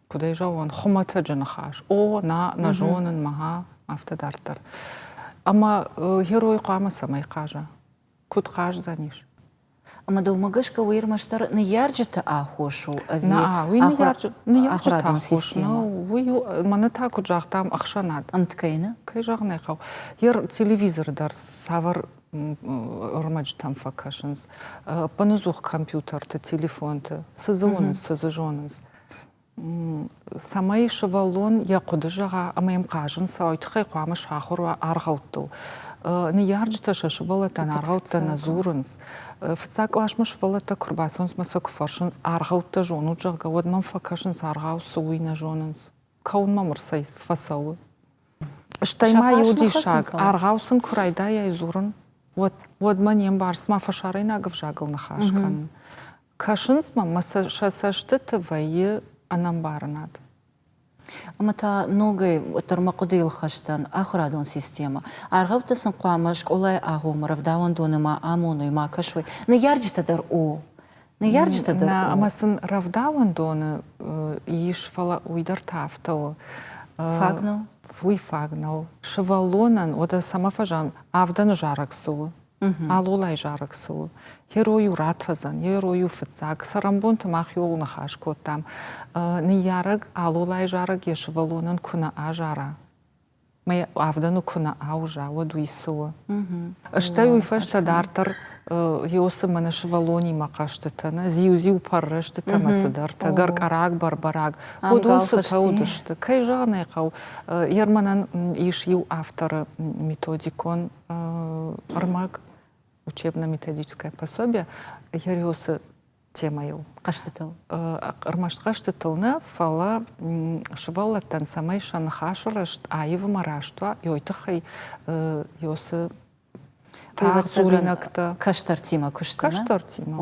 куыд ӕй зӕгъон, хуымӕтӕджы ныхас. О, нӕ, нӕ зонын, мӕ, афтӕ дарддӕр. Ӕмӕ герой хъуамӕ цӕмӕй хъаза? Куыд хъаздзӕнис? Ӕмӕ дӕумӕ гӕсгӕ уый ӕрмӕстдӕр ныййарджыты аххос у ӕви Нӕ, уый ныййарджыты аххос нӕу. Уый у, мӕнӕ та куыд загътам, ӕхсӕнад. Ӕмткӕй нӕ? Кӕй зӕгъын ӕй хъӕуы. Йе телевизоры дӕр цавӕр ӕрмӕджытӕм фӕкӕсынц, ӕппынӕдзух компьютерты, телефонты, цы дзы уынынц, цы дзы зонынц. Цӕмӕй сывӕллон йӕ хъуыды зӕгъа ӕмӕ йӕм хъазын цӕуа, уый тыххӕй хъуамӕ сахуыр уа аргъӕуттыл. Ныййарджытӕ сӕ сывӕллӕттӕн аргъӕуттӕ нӕ дзурынц. Фыццаг къласмӕ сывӕллӕттӕ куы рбацӕуынц ӕмӕ сӕ куы фӕрсынц, аргъӕуттӕ зонут, зӕгъгӕ, уӕд мӕм фӕкӕсынц, аргъау цы, уый нӕ зонынц. Кӕуын мӕм фӕцӕуы. Стӕй ма иу диссаг, аргъау сын куы райдайай дзурын, уӕд, уӕд мӕ не мбарыс, ма фӕсарӕйнаг ӕвзагыл ныхас кӕнын. Кӕсынц мӕм, мӕ сӕ цӕстыты вӕййы ӕнӕмбарынад. Ӕмӕ та ногӕй уӕддӕр мӕ хъуыдыйыл хӕстӕн ахуырадон системӕ. Аргъӕуттӕ сын хъуамӕ скъолайы агъоммӕ рӕвдауӕндоны ма амоной, ма кӕсой. Ныййарджытӕ дӕр о. Ныййарджытӕ дӕр о. Ӕмӕ сын рӕвдауӕндоны ис, фӕлӕ уый дӕр та афтӕ у. Фаг нӕу? Уый фаг нӕу. Сывӕллонӕн, уӕдӕ цӕмӕ фӕзӕгъӕм, авдӕны зарӕг цы у? Алолай зарӕг цы у? Герой у ратӕдзӕн, герой у фыццаг. Цӕрӕнбонты мах иуыл ныхас кодтам. Ныййарӕг Алолай зарӕг йӕ сывӕллонӕн куы нӕ азара, мӕ авдӕны куы нӕ ауза, уӕд уый цы у? Стӕй уый фӕстӕ дарддӕр Иосы мӕнӕ сывӕллонимӕ хъӕзтытӕ, нӕ зиу-зиу пӕррӕстытӕ мӕ цыдӕртӕ, гӕркъӕраг, бӕрбӕраг. Уыдон цытӕ уыдысты? Кӕй зӕгъын ӕй хъӕуы, Ерманӕн ис иу авторы методикон ӕрмӕг, учебно-методическое пособие, Ериосы. темӕйыл. Хъӕзтытыл? Ӕрмӕст хъӕзтытыл нӕ, фӕлӕ сывӕллӕттӕн цӕмӕй сӕ ныхасы рӕзт аив ӕмӕ раст уа, уый тыххӕй цы Ӕвӕццӕгӕн, кӕстӕртимӕ куысты. Кӕстӕртимӕ.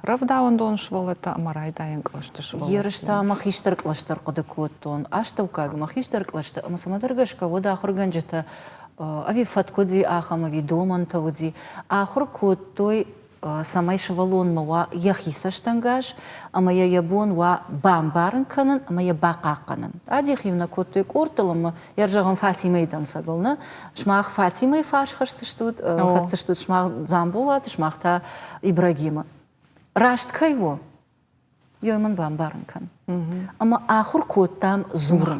Рӕвдауӕндон сывӕллӕттӕ ӕмӕ райдайӕн кълӕсты сывӕллӕттӕ. Ерыстӕ ӕмӕ хистӕр кълӕсты ӕрхъуыды кодтон, астӕуккаг ӕмӕ хистӕр кълӕсты, ӕмӕ цӕмӕдӕр гӕсгӕ уӕд ахуыргӕнджытӕ ӕви фӕтк уыди ахӕм, ӕви домӕнтӕ уыди, ахуыр кодтой цӕмӕй сывӕллонмӕ уа йӕхи цӕстӕнгас ӕмӕ йӕ йӕ бон уа бамбарын кӕнын ӕмӕ йӕ бахъахъхъӕнын. Адих-иу нӕ кодтой къордтыл ӕмӕ йӕ зӕгъӕм Фатимӕйы дӕнцӕгыл, нӕ? Сымах Фатимӕйы фарс хӕсдзыстут, хӕцдзыстут сымах Дзамболаты, сымах та Ибрагимы. Раст кӕй у, Йой мын бамбарын кӕн. Ӕмӕ ахуыр кодтам дзурын.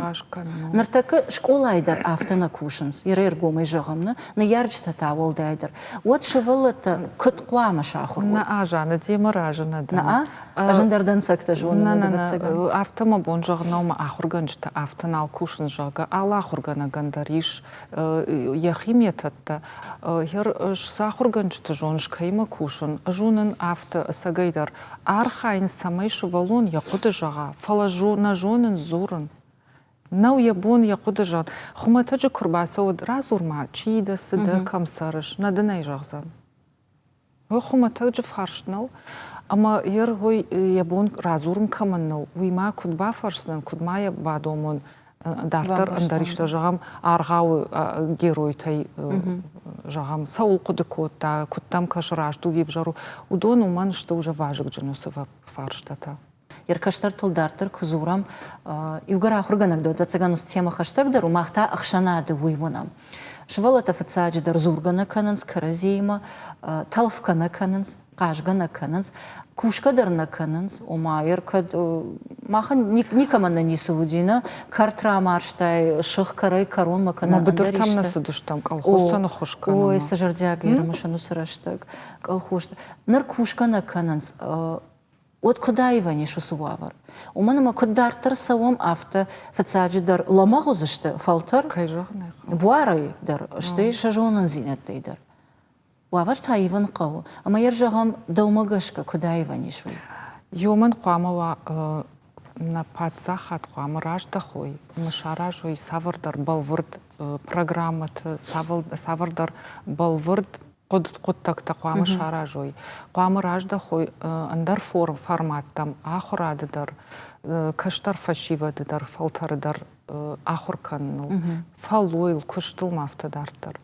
Ныртӕккӕ скъолайы дӕр афтӕ нӕ кусынц, йӕ ӕргомӕй зӕгъӕм, нӕ ныййарджытӕ та уӕлдайдӕр. Уӕд сывӕллӕттӕ куыд хъуамӕ сахуыр уой? Нӕ, Азаны, демӕ разы нӕ дӕн. Нӕ, ӕз ӕндӕр дӕнцӕгтӕ зонын, ӕвӕццӕгӕн. Афтӕ мӕ бон зӕгъын нӕу, мӕ ахуыргӕнджытӕ афтӕ нал кусынц, зӕгъгӕ, алы ахуыргӕнӕгӕн дӕр ис йӕхи методтӕ. Гъер цы ахуыргӕнджыты зоныс, кӕимӕ кусын, ӕз уынын афтӕ, ӕцӕгӕйдӕр архайын, цӕмӕй сывӕллон йӕ хъуыды зӕгъа, фӕлӕ нӕ зонын дзурын. Нӕу йӕ бон йӕ хъуыды зӕгъын. Хуымӕтӕджы куы рбацӕуӕд, радзур-ма, чи дӕ, цы дӕ, кӕм цӕрыс, нӕ дын ӕй зӕгъдзӕн. Уый хуымӕтӕджы фарст нӕу, ӕмӕ йе ргой йӕ бон радзурын кӕмӕн нӕу, уый ма куыд бафӕрсдзӕн, куыд ма йӕ бадомон дарддӕр ӕндӕр исты, зӕгъӕм, аргъауы геройтӕй, зӕгъӕм, цӕуыл хъуыды кодта, куыд дӕм кӕсы, раст у ӕви ӕвзӕр у, уыдон уымӕн сты уже вазыгджын уыцы фарстатӕ. Йе ркӕстӕртыл дарддӕр куы дзурӕм, иугӕр ахуыргӕнӕг дӕ, ӕвӕццӕгӕн, уыцы темӕ хӕстӕгдӕр у, мах та ӕхсӕнады уый уынӕм. Сывӕллӕттӕ фыццаджыдӕр дзургӕ нӕ кӕнынц кӕрӕдзиимӕ, тӕлфгӕ нӕ кӕнынц, хъазгӕ нӕ кӕнынц, кусгӕ дӕр нӕ кӕнынц, ома йӕ кӕд махӕн никӕмӕн нӕ ницы уыди, нӕ кӕрт рамарзтай, сых кӕрӕй кӕронмӕ кӕнӕ ӕндӕр быдыртӕм нӕ цыдыстӕм, колхозтӕ ныххуыс кӕнынмӕ. Ой, цы зӕрдиаг ӕрымысын уыцы рӕстӕг колхозты. Ныр кусгӕ нӕ кӕнынц, уӕд куыд аивӕн ис уыцы уавӕр? Уымӕн ӕмӕ куыд дарддӕр цӕуӕм, афтӕ фыццаджыдӕр лӕмӕгъ уыдзысты фӕлтӕр буарӕй дӕр, стӕй сӕ зонындзинӕдтӕй дӕр. Уавӕр та ивын хъӕуы. Ӕмӕ йӕ зӕгъӕм, дӕумӕ гӕсгӕ куыд аивӕн ис уый? Иумӕн хъуамӕ уа нӕ паддзахад хъуамӕ раздӕхой ӕмӕ саразой цавӕрдӕр бӕлвырд программӕты, цавӕрдӕр бӕлвырд хъуыддӕгтӕ хъуамӕ саразой, хъуамӕ раздӕхой ӕндӕр форматтӕм, ахуырады дӕр, кӕстӕр фӕсивӕды дӕр, фӕлтӕры дӕр ахуыр кӕныныл, фӕллойыл, куыстыл ма афтӕ дарддӕр.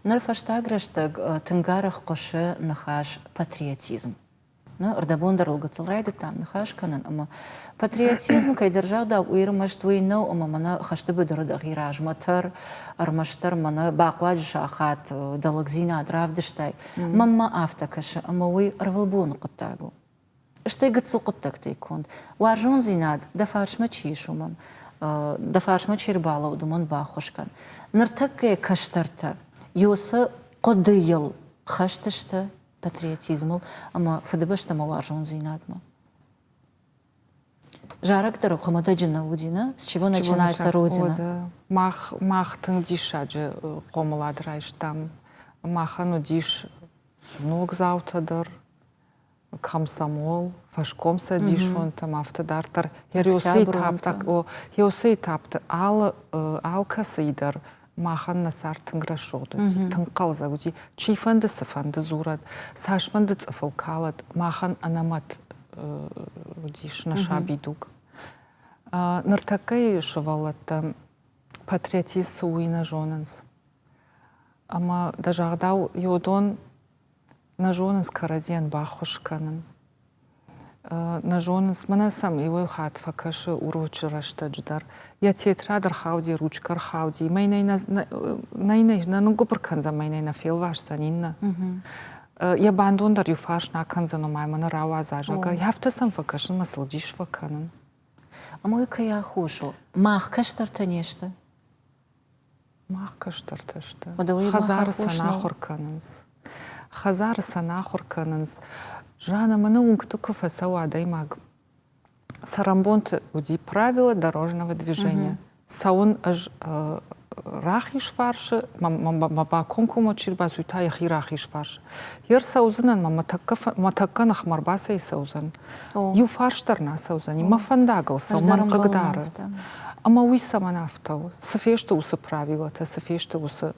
Ныр фӕстаг рӕстӕг тынг арӕх хъуысы ныхас патриотизм. Ну, ӕрдӕбон дӕр ыл гыццыл райдыдтам ныхас кӕнын, ӕмӕ патриотизм кӕйдӕр загъдау, уый ӕрмӕст уый нӕу, ӕмӕ мӕнӕ хӕсты быдыры дӕхи размӕ тӕр, ӕрмӕстдӕр мӕнӕ бахъуаджы сахат дӕ лӕгдзинад равдыстай. Мӕнмӕ афтӕ кӕсы, ӕмӕ уый ӕрвылбоны хъуыддаг у. Стӕй гыццыл хъуыддӕгтӕй конд. Уарзондзинад дӕ фарсмӕ чи ис, уымӕн, дӕ фарсмӕ чи рбалӕуд, уымӕн баххуыс кӕн. Ныртӕккӕ кӕстӕртӕ Йосы хъуыдыйыл хӕст сты патриотизмыл ӕмӕ Фыдыбӕстӕмӕ уарзондзинадмӕ. Зарӕг дӕр хуымӕтӕджы нӕ уыди, нӕ? С чего начинается Родина? Мах, мах тынг диссаджы хъомылад райстам. Махӕн уыдис ногдзаутӕ дӕр, комсомол, фӕскомцӕдисонтӕм, афтӕ дарддӕр. Еусы этапты алы алкӕцыйы дӕр махӕн нӕ цард тынг рӕсугъд уыди, тынг хъӕлдзӕг уыди. Чифӕнды цыфӕнды дзурӕд, цасфӕнды цъыфыл калӕд, махӕн ӕнӕмӕт уыдис нӕ сабидуг. Ныртӕккӕйы сывӕллӕттӕ патриотизм цы уый нӕ зонынц. Ӕмӕ дӕ загъдау, йодон нӕ зонынц кӕрӕдзийӕн баххуыс кӕнын. Нӕ зонынц, мӕнӕ сӕм иуӕй хатт фӕкӕсы урочы рӕстӕджы дӕр. Йӕ тетрад ӕрхауди, ручкӕ ӕрхауди, мӕнӕй нӕ нӕ ныггуыбыр кӕндзӕн, мӕнӕй нӕ фелвасдзӕн иннӕ. Йӕ бандон дӕр иу фарс нӕ кӕндзӕн, ома мӕнӕ рауадза, зӕгъгӕ. Афтӕ сӕм фӕкӕсын мӕ сыл дис фӕкӕнын. Ӕмӕ уый кӕй аххос у? Мах кӕстӕртӕ не сты? Мах кӕстӕртӕ сты. Хӕдзары сӕ нахуыр кӕнынц. Хӕдзары сӕ нахуыр кӕнынц. Жанна, мӕнӕ уынгты куы фӕцӕуы адӕймаг, цӕрӕнбонты уыди правила дорожного движения. Цӕуын ӕз. рахиз фарсы, мӕ бакомкоммӕ чи рбацу, та йӕхи рахиз фарсы. Йе рцӕудзынӕн, мӕ мӕ тӕккӕ ныхмӕ ӕрбацӕйцӕудзӕн. Иу фарс дӕр нӕ ацӕудзӕни, мӕ фӕндагыл цӕуы, мӕн хъыгдары. Ӕмӕ уый цӕмӕн афтӕ у? Цы фесты уыцы правилӕтӕ, цы фесты уыцы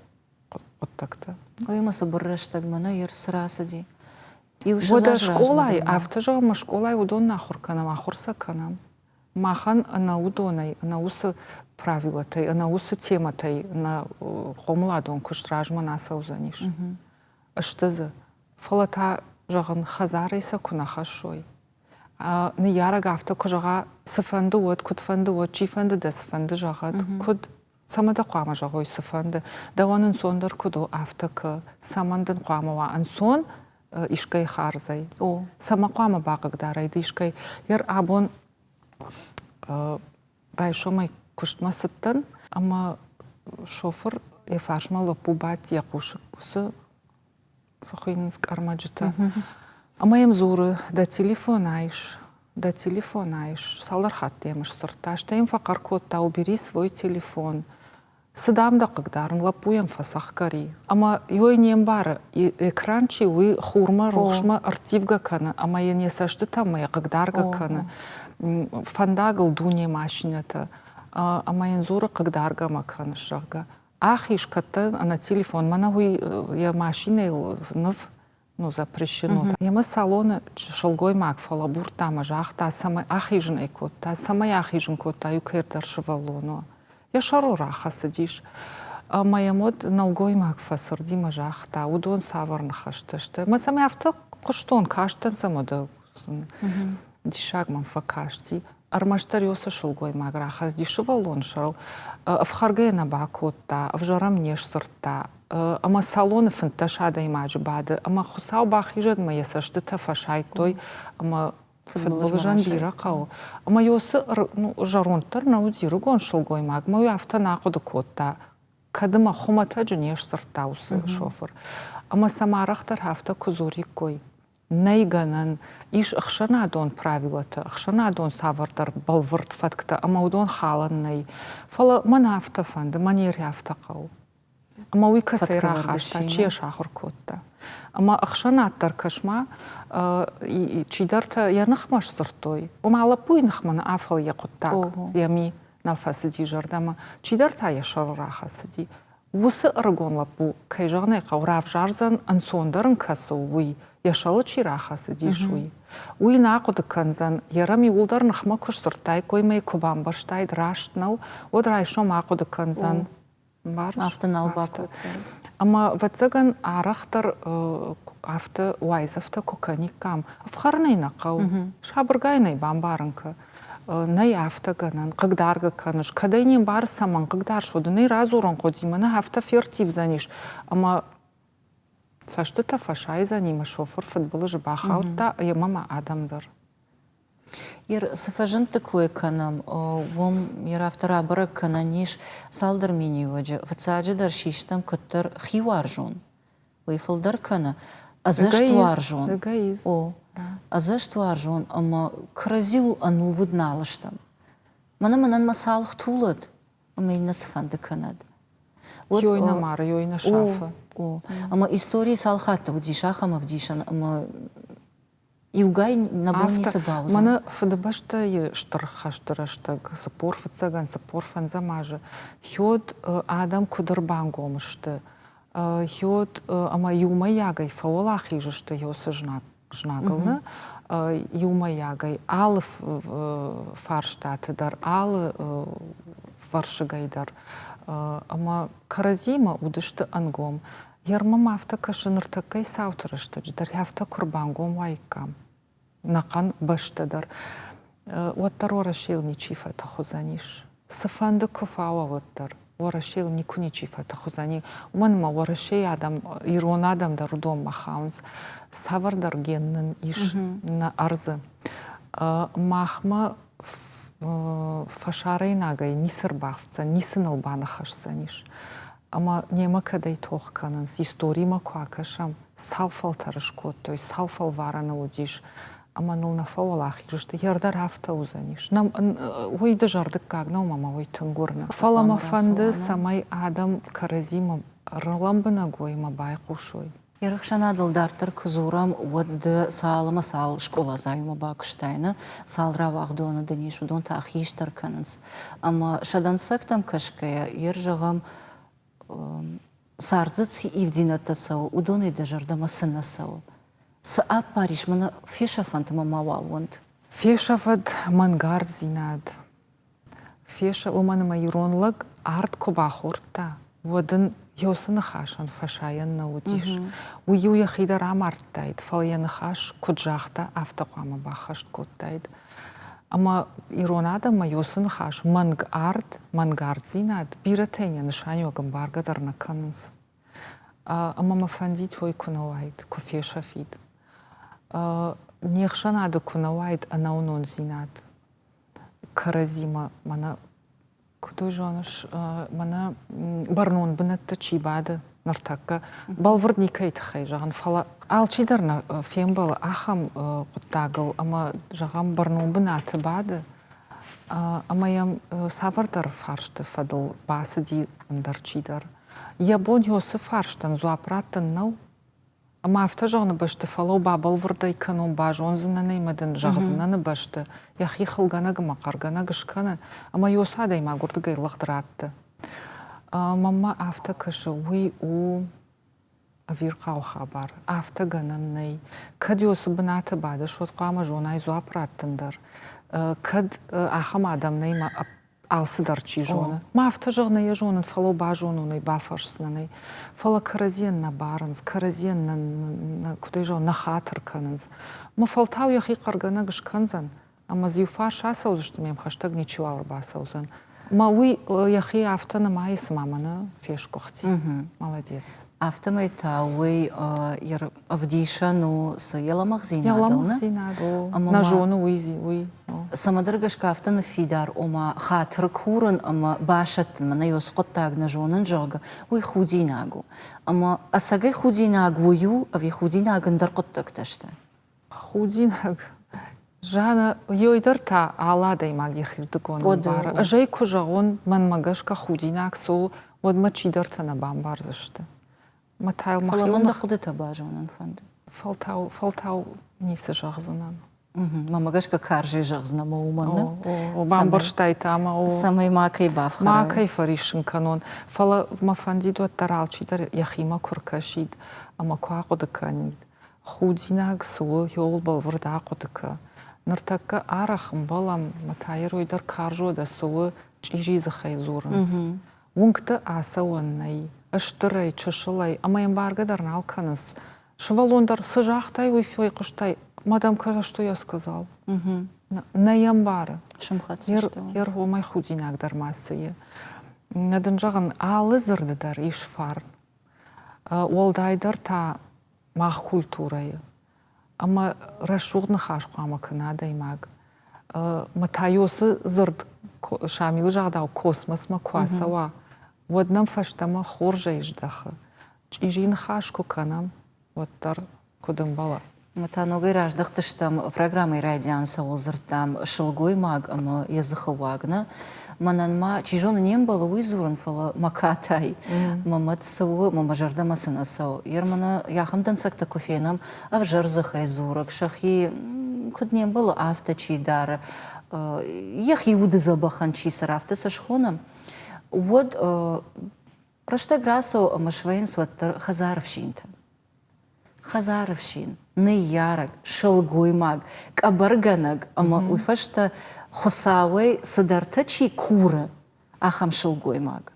хъуыддӕгтӕ? Уыимӕ цыбыр рӕстӕгмӕ нӕ цы рацыди? Уӕдӕ скъолайы, афтӕ зӕгъӕм, ӕмӕ скъолайы уыдон нӕ ахуыр кӕнӕм, ахуыр сӕ кӕнӕм. Махӕн ӕнӕ уыдонӕй, ӕнӕ уыцы правилӕтӕй, ӕнӕ уыцы темӕтӕй нӕ хъомыладон куыст размӕ нӕ ацӕудзӕнис. Сты дзы. Фӕлӕ та, зӕгъын, хӕдзарӕй сӕ куы нӕ хӕссой. Ныййарӕг афтӕ куы зӕгъа, цыфӕнды уӕд, куыдфӕнды уӕд, чифӕнды дӕ цыфӕнды зӕгъӕд, куыд, цӕмӕ дӕ хъуамӕ зӕгъой цыфӕнды, дӕуӕн ӕнцондӕр куыд у, афтӕ кӕ, цӕмӕн дын хъуамӕ уа ӕнцон искӕй хардзӕй, цӕмӕ хъуамӕ бахъыгдарай ды искӕй. Ер абон райсомӕй куыстмӕ цыдтӕн ӕмӕ шофыр йӕ фарсмӕ лӕппу бадти йӕ хъусы уыцы цы хуыйнынц къӕрмӕджытӕ. Ӕмӕ йӕм дзуры, дӕ телефон айс, дӕ телефон айс. Цалдӕр хатты йӕм сдзырдта, стӕй йӕм фӕхъӕр кодта, убери свой телефон. Цы дам дӕ хъыгдарын, лӕппу йӕм фӕцӕхгӕр и. Ӕмӕ йой не мбары, экран чи, уый хурмӕ, рухсмӕ ӕрттивгӕ кӕны ӕмӕ йын йӕ цӕстытӕм йӕ хъыгдаргӕ кӕны. Фӕндагыл дуне машинӕтӕ. Ӕмӕ йын дзуры, хъыгдаргӕ мӕ кӕныс, зӕгъгӕ. Ахиз, кӕддӕр ӕнӕ телефон, мӕнӕ уый йӕ машинӕйыл ныв ну, запрещено. Ӕмӕ салоны сылгоймаг фӕлӕбурдта ӕмӕ загъта, цӕмӕй ахизын ӕй кодта, цӕмӕй ахизын кодта иу кӕйдӕр сывӕллоны. Йӕ сӕрыл рахӕцыдис. Ӕмӕ йӕм уӕд нӕлгоймаг фӕцырди мӕ загъта, уыдон цавӕр ныхӕстӕ сты. Ӕмӕ сӕм афтӕ хъуыстон, кастӕн сӕм уӕдӕ диссаг мӕм фӕкасти. Ӕрмӕстдӕр уыцы сылгоймаг рахӕцыди сывӕллоны сӕрыл, ӕфхӕргӕ йӕ нӕ бакодта, ӕвзӕр ӕм не сдзырдта, ӕмӕ салоны 15 адӕймаджы бады, ӕмӕ Хуыцау бахизӕд ӕмӕ йӕ цӕстытӕ фӕсайдтой, ӕмӕ фыдбылызӕн бирӕ хъӕуы. Ӕмӕ уыцы зӕронддӕр нӕ уыди ӕрыгон сылгоймаг, ӕмӕ уый афтӕ нӕ ахъуыды кодта, кӕд ӕмӕ хуымӕтӕджы не сдзырдта уыцы шофыр. Ӕмӕ сӕм арӕхдӕр афтӕ куы дзуриккой, нӕй гӕнӕн, ис ӕхсӕнадон правилӕтӕ, ӕхсӕнадон цавӕрдӕр бӕлвырд фӕтктӕ ӕмӕ уыдон халӕн нӕй. Фӕлӕ мӕн афтӕ фӕнды, мӕн афтӕ хъӕуы. Ӕмӕ уый кӕцӕй рахаста, чи йӕ сахуыр кодта. Ӕмӕ ӕхсӕнад дӕр кӕс-ма, чидӕртӕ йӕ ныхмӕ сдзырдтой. Ома лӕппуйы ныхмӕ нӕ афӕлы йӕ хъуыддаг, йӕ ми нӕ фӕцыди зӕрдӕмӕ. Чидӕр та йӕ сӕрыл рахӕцыди. Уыцы ӕрыгон лӕппу, кӕй зӕгъын ӕй хъӕуы, равзардзӕн, ӕнцондӕр ын кӕцы у, уый, йӕ сӕлы чи рахӕцыдис, уый. Уый нӕ ахъуыды кӕндзӕн, йӕ рӕм иууылдӕр ныхмӕ куы сдзырдтаиккой ӕмӕ йӕ куы бамбӕрстаид, раст нӕу, уӕд райсом ахъуыды кӕндзӕн. Афтӕ нал бакодтаид. Ӕмӕ, ӕвӕццӕгӕн, арӕхдӕр афтӕ уайдзӕфтӕ куы кӕниккам, ӕфхӕрын ӕй нӕ хъӕуы, сабыргай нӕ бамбарын кӕ. Нӕй афтӕ гӕнӕн, хъыгдаргӕ кӕныс, кӕд ӕй не мбары, цӕмӕн хъыгдарыс, уӕд ын ӕй радзурын хъуыди, мӕнӕ афтӕ ферттивдзӕнис, ӕмӕ цӕстытӕ фӕсайдзӕни, мӕ шофыр фыдбылызы бахаудта, ӕмӕ ма адӕм дӕр. Цы фӕзындты кой кӕнӕм, уым йӕ афтӕ рабӕрӕг кӕнӕн ис цалдӕр миниуӕджы. Фыццаджыдӕр систӕм куыддӕр хиуарзон, уый фылдӕр кӕны ӕдзӕстуарзон. О, ӕдзӕстуарзон ӕмӕ кӕрӕдзиуыл ӕнувыд нал стӕм. Мӕнӕ мӕнӕн мӕ цалх тулӕд, ӕмӕ иннӕ цыфӕнды кӕнӕд. Ёй нӕ мары, ёй нӕ сафы. О, ӕмӕ историйы цал хатты уыдис ахӕм ӕвдисӕн, ӕмӕ иугай нӕ бон ницы бауыдзӕн. Мӕнӕ Фыдыбӕстӕйы Стыр хӕсты рӕстӕг 45-ӕм, 45-ӕм азы хёд адӕм куыд ӕрбангом сты, хёд ӕмӕ иумӕйагӕй фӕуӕлахиз сты ёсы знагыл нӕ, иумӕйагӕй алы фарстаты дӕр, алы вӕрсыгӕй дӕр ӕмӕ кӕрӕдзимӕ уыдысты ӕнгом. Йе мӕм афтӕ кӕсы, ныртӕккӕйы цауты рӕстӕджы дӕр афтӕ куы рбангом уаиккам, ӕнӕхъӕн бӕстӕ дӕр, уӕддӕр Уӕрӕсейыл ничи фӕтых уыдзӕнис. Цыфӕнды куы фӕуа, уӕддӕр Уӕрӕсейыл никуы ничи фӕтых уыдзӕни. Уымӕн ӕмӕ Уӕрӕсейы адӕм, ирон адӕм дӕр уыдонмӕ хауынц. Цавӕрдӕр ген нын ис нӕ ӕрдзы. Махмӕ фӕсарӕйнагӕй ницы ӕрбафтдзӕн, ницы ныл баныхӕсдзӕнис. Ӕмӕ немӕ кӕдӕй тох кӕнынц, историмӕ куы акӕсӕм, цал фӕлтӕры скодтой, цал фӕлварӕны уыдис. Ӕмӕ ныл нӕ фӕуӕлахиз сты. Йӕ дӕр афтӕ уыдзӕнис. Уый дызӕрдыггаг нӕу ӕмӕ уый тынг уырны. Фӕлӕ мӕ фӕнды, цӕмӕй адӕм кӕрӕдзимӕ ралӕмбынӕг уой ӕмӕ байхъусой. Ӕхсӕнадыл дарддӕр куы дзурӕм, уӕд ды цал ӕмӕ цал скъоладзауимӕ бакуыстай, нӕ? Цал рауагъдоны дын ис, уыдон та хистӕр кӕнынц. Ӕмӕ сӕ дӕнцӕгтӕм кӕсгӕйӕ, йе зӕгъӕм, царды цы ивдзинӕдтӕ цӕуы, уыдонӕй дӕ зӕрдӕмӕ цы нӕ цӕуы? Цы аппарис, мӕнӕ фесӕфӕнт ӕмӕ мауал уӕнт? Фесӕфӕд мӕнгарддзинад, Феса, уымӕн ӕмӕ ирон лӕг ард куы бахордта, уӕд ын йоцы ныхасӕн фӕсайӕн нӕ уыдис. Уый-иу йӕхи дӕр амардтаид, фӕлӕ йӕ ныхас куыд загъта, афтӕ хъуамӕ баххӕст кодтаид. Ӕмӕ ирон адӕммӕ йоцы ныхас мӕнг ард, мӕнгарддзинад бирӕтӕ йын йӕ нысаниуӕг ӕмбаргӕ дӕр нӕ кӕнынц. Ӕмӕ мӕ фӕндид уый куы нӕ уаид, куы фесӕфид. Не хсӕнады куы нӕ уаид ӕнӕуынондзинад, кӕрӕдзимӕ мӕнӕ куыд уый зоныс, мӕнӕ бӕрнон бынӕтты чи бады ныртӕккӕ, бӕлвырд никӕй тыххӕй зӕгъын, фӕлӕ алчидӕр нӕ фембӕлы ахӕм хъуыддагыл ӕмӕ, зӕгъӕм, бӕрнон бынаты бады ӕмӕ йӕм цавӕрдӕр фарсты фӕдыл бацыди ӕндӕр чидӕр. Йӕ бон уыцы фарстӕн дзуапп раттын нӕу, Ӕмӕ афтӕ зӕгъыны бӕсты, фӕлӕуу, бабӕлвырд ӕй кӕнон, базондзынӕн ӕй мӕ дын зӕгъдзынӕны бӕсты, йӕхи хылгӕнӕг ӕмӕ хъӕргӕнӕг скӕны, ӕмӕ уыцы адӕймаг уырдыгӕй лыгъд ратты. Мӕнмӕ афтӕ кӕсы, уый у ӕвирхъау хабар, афтӕ гӕнӕн нӕй. Кӕд уыцы бынаты бадыс, уӕд хъуамӕ зонай дзуапп раттын дӕр. Кӕд ахӕм адӕм нӕй мӕ алцыдӕр чи зоны. Ма афтӕ зӕгъ, нӕ йӕ зонын, фӕлӕ базонон ӕй, бафӕрсдзынӕн ӕй. Фӕлӕ кӕрӕдзийӕн нӕ барынц, кӕрӕдзийӕн нӕ, нӕ куыд ӕй зӕгъон, нӕ хатыр кӕнынц. Мӕ фӕлтау йӕхи хъӕргӕнӕг скӕндзӕн, ӕмӕ дзы иу фарс ацӕудзысты, ме мхӕстӕг ничиуал ӕрбацӕудзӕн. Мӕ уый йӕхи афтӕ нымайы, цыма мӕнӕ фесгуыхти. Молодец. Афтӕмӕй та уый ӕвдисӕн у цы йӕ лӕмӕгъдзинадыл, Йӕ лӕмӕгъдзинад у. Нӕ зоны уый, уый. Цӕмӕдӕр гӕсгӕ афтӕ ныффидар, ома хатыр курын ӕмӕ басӕттын, мӕнӕ уыцы хъуыддаг нӕ зонын, зӕгъгӕ, уый худинаг у. Ӕмӕ ӕцӕгӕй худинаг уый у, ӕви худинаг ӕндӕр хъуыддӕгтӕ сты? Худинаг. Жанна, ёй дӕр та алы адӕймаг йӕхирдыгон ӕмбары. Ӕз ӕй куы зӕгъон, мӕнмӕ гӕсгӕ худинаг цы у, уӕд мӕ чидӕртӕ нӕ бамбардзысты. Мӕ тайыл Фӕлӕ мӕн дӕ хъуыдытӕ базонын фӕнды. Фӕлтау, фӕлтау ницы зӕгъдзынӕн. Мӕнмӕ гӕсгӕ карзӕй зӕгъдзынӕ ӕмӕ уымӕн нӕ. О, бамбӕрстай та мӕ, о. Цӕмӕй макӕй бафхӕрай. Макӕй фӕриссын кӕнон. Фӕлӕ мӕ фӕндид уӕддӕр алчидӕр йӕхимӕ куы ркӕсид ӕмӕ куы ахъуыды кӕнид. Худинаг цы у, йоуыл бӕлвырд ахъуыды кӕ. Ныртӕккӕ арӕх ӕмбӕлӕм, мӕ та йерой дӕр карз уӕдӕ цы у, чъизи дзыхӕй дзурынц. Уынгты ацӕуӕн нӕй, стырӕй, чысылӕй, ӕмӕ йӕм баргӕ дӕр нал кӕнынц. Сывӕллон дӕр цы загътай, уый фехъуыстай, мадам, что я сказал? Нӕ йӕ мбары. Йе ргомӕй худинаг дӕр ма цы и. Нӕ дын зӕгъын, алы дзырды дӕр ис фарн. Уӕлдайдӕр та мах культурӕйы. Ӕмӕ рӕсугъд ныхас хъуамӕ кӕна адӕймаг. Мӕ та уыцы дзырд Шамилы загъдау космосмӕ куы ацӕуа, уӕд нӕм фӕстӕмӕ хорзӕй здӕхы. Чъизи ныхас куы кӕнӕм, уӕддӕр куыд ӕмбӕлы. Мы та ногӕй раздӕхтыстӕм программӕйы райдиан цӕуыл дзырдтам, сылгоймаг ӕмӕ йӕ дзыхы уаг нӕ. Мӕнӕн ма, чи зоны, не мбӕлы уый дзурын, фӕлӕ мӕ катай, мӕ мӕт цы у, мӕ мӕ зӕрдӕмӕ цы нӕ цӕуы. Ер мӕнӕ ахӕм дӕнцӕгтӕ куы фенӕм, ӕвзӕр дзыхӕй дзурӕг, сӕхи куыд не мбӕлы, афтӕ чи дары, йӕхи уды дзӕбӕхӕн чи цӕры, афтӕ сӕ схонӕм, уӕд рӕстӕг рацӕуы ӕмӕ свӕййынц уӕддӕр хӕдзары фсинтӕ. Хӕдзары фсин, ныййарӕг, сылгоймаг, къӕбӕргӕнӕг ӕмӕ уый фӕстӕ Хуыцауӕй цыдӕртӕ чи куры, ахӕм сылгоймаг.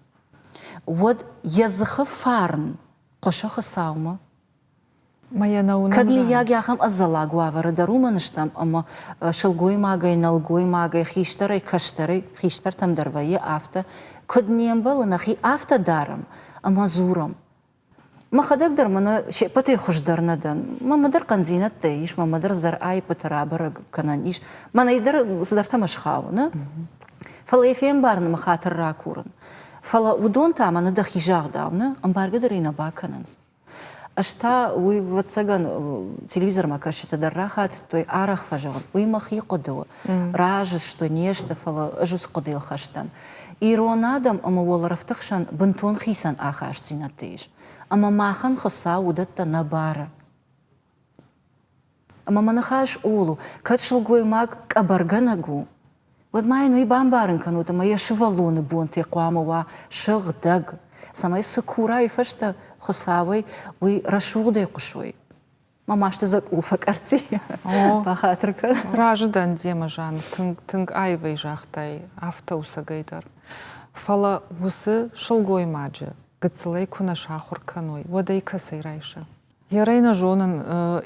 Уӕд йӕ дзыхы фарн хъуысы Хуыцаумӕ. Кӕд мыййаг ахӕм ӕдзӕллаг уавӕры дӕр уымӕн стӕм, ӕмӕ сылгоймагӕй, нӕлгоймагӕй, хистӕрӕй, кӕстӕрӕй, хистӕртӕм дӕр вӕййы афтӕ, куыд не мбӕлы, нӕхи афтӕ дарӕм ӕмӕ дзурӕм. Мӕхӕдӕг дӕр мӕнӕ се ппӕтӕй хуыздӕр нӕ дӕн. Мӕнмӕ дӕр хъӕндзинӕдтӕ ис, мӕнмӕ дӕр цыдӕр аиппытӕ рабӕрӕг кӕнӕн ис. Мӕнӕй дӕр цыдӕртӕ мӕ схауы, нӕ? Фӕлӕ йӕ фембарын ӕмӕ хатыр ракурын. Фӕлӕ уыдон та мӕнӕ дӕхи загъдау, нӕ? Ӕмбаргӕ дӕр ӕй нӕ бакӕнынц. Ӕз та уый, ӕвӕццӕгӕн, телевизормӕ кӕсджытӕ дӕр рахатыдтой, арӕх фӕзӕгъын, уый мӕхи хъуыды у. Разы сты, не сты, фӕлӕ ӕз уыцы хъуыдыйыл хӕст дӕн. Ирон адӕм ӕмӕ уӕлӕрвты хсӕн бынтон хицӕн ахастдзинӕдтӕ ис. Ӕмӕ махӕн Хуыцау уыдӕттӕ нӕ бары. Ӕмӕ мӕ ныхас ууыл у, кӕд сылгоймаг къӕбӕргӕнӕг у, уӕд ма йын уый бамбарын кӕнут, ӕмӕ йӕ сывӕллоны бонтӕй хъуамӕ уа сыгъдӕг, цӕмӕй цы курайы фӕстӕ Хуыцауӕй, уый рӕсугъдӕй хъуысой. Мӕ масты дзӕкъул фӕкъӕрцци. Бахатыр кӕн. Разы дӕн демӕ, Жан, тынг, тынг аивӕй загътай, афтӕ у цӕгӕйдӕр. Фӕлӕ уыцы сылгоймаджы гыццылӕй куы нӕ сахуыр кӕной, уӕд ӕй кӕцӕй райса? Ерӕй нӕ зонын,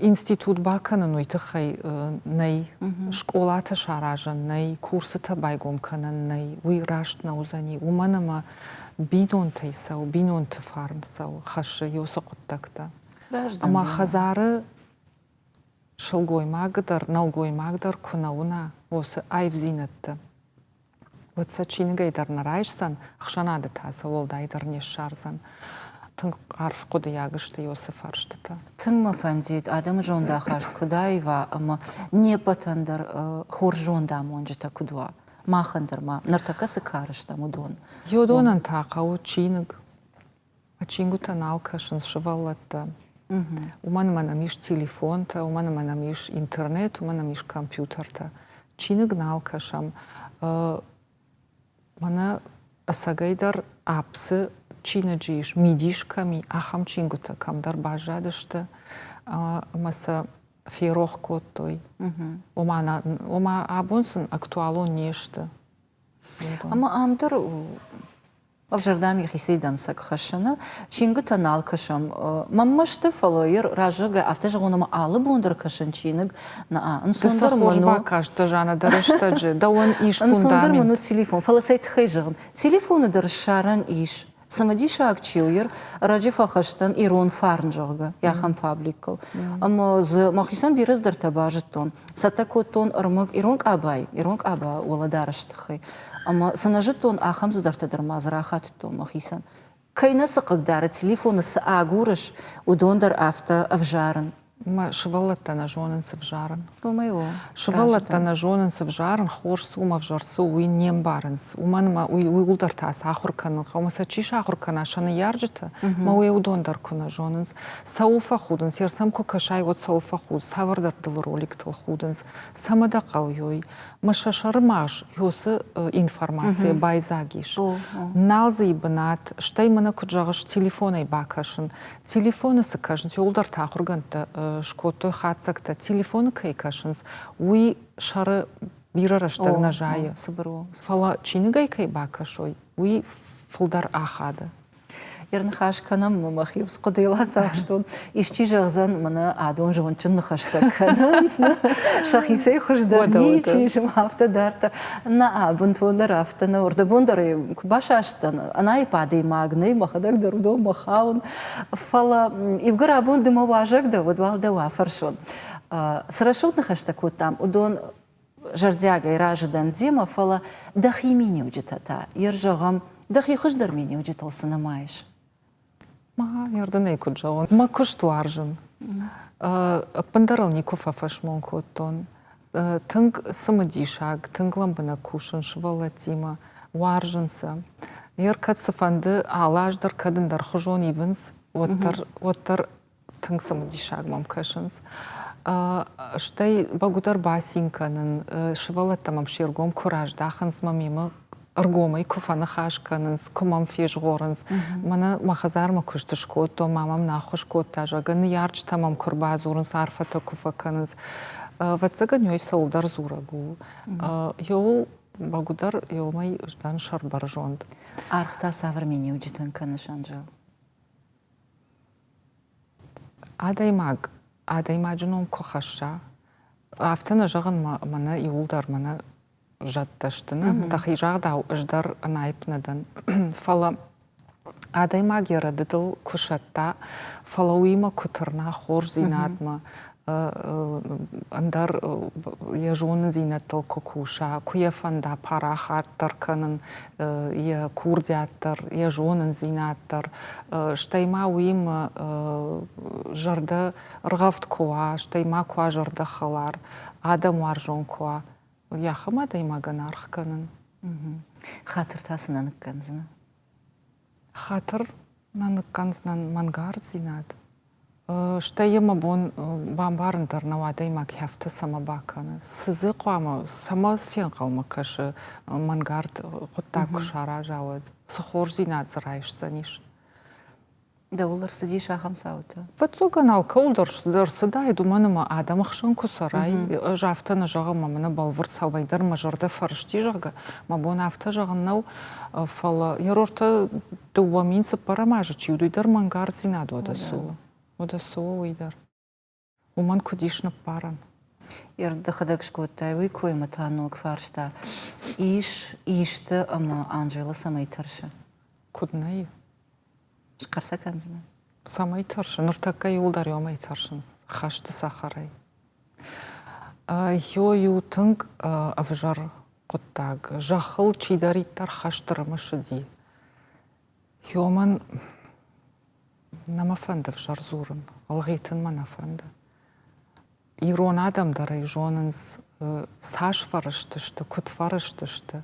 институт бакӕнын уый тыххӕй нӕй, скъолатӕ саразӕн нӕй, курсытӕ байгом кӕнӕн нӕй, уый раст нӕ уыдзӕни, уымӕн ӕмӕ бинонтӕй цӕуы, бинонты фарн цӕуы, хӕссы уыцы хъуыддӕгтӕ. Ӕмӕ хӕдзары сылгоймаг дӕр, нӕлгоймаг дӕр куы нӕ уына уыцы аивдзинӕдтӕ, уӕд сӕ чиныгӕй дӕр нӕ райсдзӕн, ӕхсӕнады та сӕ уӕлдайдӕр не ссардзӕн. Тынг арф хъуыдыйаг сты уыцы фарстытӕ. Тынг мӕ фӕндид, адӕмы зондахаст куыд аива ӕмӕ не ппӕтӕн дӕр хорз зондамонджытӕ куыд уа. Махӕн дӕр ма ныртӕккӕ цы кары стӕм, уыдон. Уыдонӕн та хъӕуы чиныг. Чингуытӕ нал кӕсынц сывӕллӕттӕ. Уымӕн ӕмӕ нӕм ис телефонтӕ, уымӕн ӕмӕ нӕм ис интернет, уымӕн ӕмӕ ис компьютертӕ. Чиныг нал кӕсӕм. Мӕнӕ ӕцӕгӕйдӕр апп-цы чиныджы ис, мидис кӕм и, ахӕм чингуытӕ кӕмдӕр баззадысты ӕмӕ сӕ ферох кодтой. Ома, абон сын актуалон не сты. Ӕмӕ ам дӕр Ӕвзӕрдӕм йӕхицӕй дӕнцӕг хӕссыны чингуытӕ нал кӕсӕм. Мӕнмӕ сты, фӕлӕ йӕ раззагӕй афтӕ зӕгъон, ӕмӕ алы бон дӕр кӕсын чиныг. Нӕ, ӕнцондӕр мын у. бакастӕ, Жанна, дӕ рӕстӕджы. Дӕуӕн ис фундамент. Ӕнцондӕр мын у телефон. Фӕлӕ цӕй тыххӕй зӕгъын? Телефоны дӕр ссарӕн ис. Цымыдисаг чи у, йер ӕрӕджы фӕхӕст дӕн ирон фарн, зӕгъгӕ, ахӕм пабликыл. Ӕмӕ дзы мӕхицӕн бирӕ цыдӕртӕ базыдтон. Цӕттӕ кодтон ӕрмӕг ирон къабайы, ирон къаба уӕлӕдарӕсы тыххӕй. Ӕмӕ цы нӕ зыдтон, ахӕм цыдӕртӕ дӕр ма дзы рахатыдтон мӕхицӕн. Кӕй нӕ цы хъыгдары, телефоны цы агурыс, уыдон дӕр афтӕ ӕвзарын. Мӕ сывӕллӕттӕ нӕ зонынц ӕвзарын. Уымӕй у. Сывӕллӕттӕ нӕ зонынц ӕвзарын, хорз цы у ӕмӕ ӕвзӕр цы у, уый не мбарынц. Уымӕн ӕмӕ уый ууыл дӕр та сахуыр кӕнын хъӕуы. Ӕмӕ сӕ чи сахуыр кӕна, сӕ ныййарджытӕ, мӕ уый уыдон дӕр куы нӕ зонынц. Цӕуыл фӕхудынц, йе рсӕм куы кӕсай, уӕд цӕуыл фӕхудынц, цавӕрдӕр дыл роликтыл худынц, цӕмӕ дӕ хъӕуой. Мӕ сӕ сӕрымагъз уыцы информацийӕ байдзаг ис. Нал дзы и бынат, стӕй мӕнӕ куыд зӕгъыс, телефонӕй бакӕсын. Телефоны цы кӕсынц, иуылдӕр та ахуыргӕндтӕ скодтой хатдзӕгтӕ. Телефоны кӕй кӕсынц, уый сӕры бирӕ рӕстӕг нӕ зайы. Фӕлӕ чиныгӕй кӕй бакӕсой, уый фылдӕр ахады. Ӕрныхас кӕнӕм, мӕхи хъуыдыйыл ацахстон. Исчи зӕгъдзӕн, мӕнӕ адон зондджын ныхӕстӕ кӕнынц, сӕхицӕй хуыздӕр ничи ис, афтӕ дарддӕр. Нӕ, бынтондӕр афтӕ нӕ. Ӕрдӕбон дӕр куы басастӕн, ӕнаипп адӕймаг нӕй, мӕхӕдӕг дӕр уыдонмӕ хауын. Фӕлӕ иугӕр абон ды мӕ уазӕг дӕ, уӕд уал дӕу афӕрсон. Цы рӕсугъд ныхӕстӕ кодтам, уыдон зӕрдиагӕй разы дӕн демӕ, фӕлӕ дӕхи миниуджытӕ та, йер зӕгъӕм, дӕхи хуыздӕр миниуджытыл цы нымайыс? Ма, ердынӕй куыд зӕгъон, мӕ куыст уарзын. Ӕппындӕр ыл никуы фӕфӕсмон кодтон. Тынг цымыдисаг, тынг лӕмбынӕг кусын сывӕллӕттимӕ, уарзын сӕ. Ер кӕд цыфӕнды алы аз дӕр кӕд ӕндӕрхуызон ивынц, уӕддӕр, уӕддӕр тынг цымыдисаг мӕм кӕсынц. Стӕй бӕгуыдӕр бацин кӕнын, сывӕллӕттӕ мӕм се ргом куы раздахынц, мӕ мемӕ ӕргомӕй куы фӕныхас кӕнынц, куы мӕм фезгъорынц. Мӕнӕ мӕ хӕдзармӕ куыст скодтон, ма мӕм нӕ кодта, зӕгъгӕ, ныййарджытӕ мӕм куы рбадзурынц, арфӕтӕ куы фӕкӕнынц. Ӕвӕццӕгӕн, ёй цӕуылдӕр дзурӕг у. Ёуыл бӕгуыдӕр ёмӕй дӕн сӕрбӕрзонд. Аргъ та цавӕр миниуджытӕн кӕныс, Анжел? Адӕймаг адӕймаджы ном куы хӕсса, афтӕ нӕ зӕгъын, мӕнӕ иууылдӕр мӕнӕ зӕдтӕ сты, нӕ? Дӕхи загъдау, ӕз дӕр ӕнаипп нӕ дӕн. Фӕлӕ адӕймаг йӕ рӕдыдыл куы сӕтта, фӕлӕ уыимӕ куы тырна хорздзинадмӕ, Ӕндӕр йӕ зонындзинӕдтыл куы куса, куы йӕ фӕнда парахатдӕр кӕнын йӕ курдиат дӕр, йӕ зонындзинад дӕр, стӕй ма уыимӕ зӕрдӕ ргъӕвд куы уа, стӕй ма куы уа зӕрдӕхӕлар, адӕмуарзон куы уа, уый ахӕм адӕймагӕн аргъ кӕнын. Хатыр та цы нӕ ныккӕндзынӕ? Хатыр нӕ ныккӕндзынӕн мӕнгарддзинад. Стӕй йӕ мӕ бон бамбарын дӕр нӕу, адӕймаг афтӕ цӕмӕ бакӕны. Цы дзы хъуамӕ, цӕмӕ фенхъӕлмӕ кӕсы мӕнгард хъуыддаг куы сараза, уӕд? Цы хорздзинад дзы райсдзӕнис? Дӕуыл ӕрцыдис ахӕм цаутӕ? Фыццагӕн алкӕуыл дӕр ӕрцыдаид, уымӕн ӕмӕ адӕмы хсӕн куы цӕрай, ӕз афтӕ нӕ зӕгъын, мӕ мӕнӕ бӕлвырд цӕмӕйдӕр мӕ зӕрдӕ фӕрысти, зӕгъгӕ, мӕ бон афтӕ зӕгъын нӕу, фӕлӕ йӕ рортӕ 2004 азы чи уыд, уый дӕр мӕнгарддзинад уӕдӕ цы у? Уӕдӕ цы у уый дӕр? Уымӕн куыд ис ныббарӕн? Дӕхӕдӕг скодтай уый коймӕ та ног фарста. Ис исты ӕмӕ Анжела цӕмӕй тӕрсы? Куыд нӕй? Схъӕр сӕ кӕндзынӕ? Цӕмӕй тӕрсы? Ныртӕккӕ иуылдӕр уымӕй тӕрсынц, хӕсты цӕхӕрӕй. Йой у тынг ӕвзӕр хъуыддаг. Зӕххыл чидӕриддӕр хӕст ӕрымысыди, уымӕн нӕ мӕ фӕнды ӕвзӕр дзурын, ӕлгъитын мӕ нӕ фӕнды. Ирон адӕм дӕр ӕй зонынц, цас фӕрыстысты, куыд фӕрыстысты.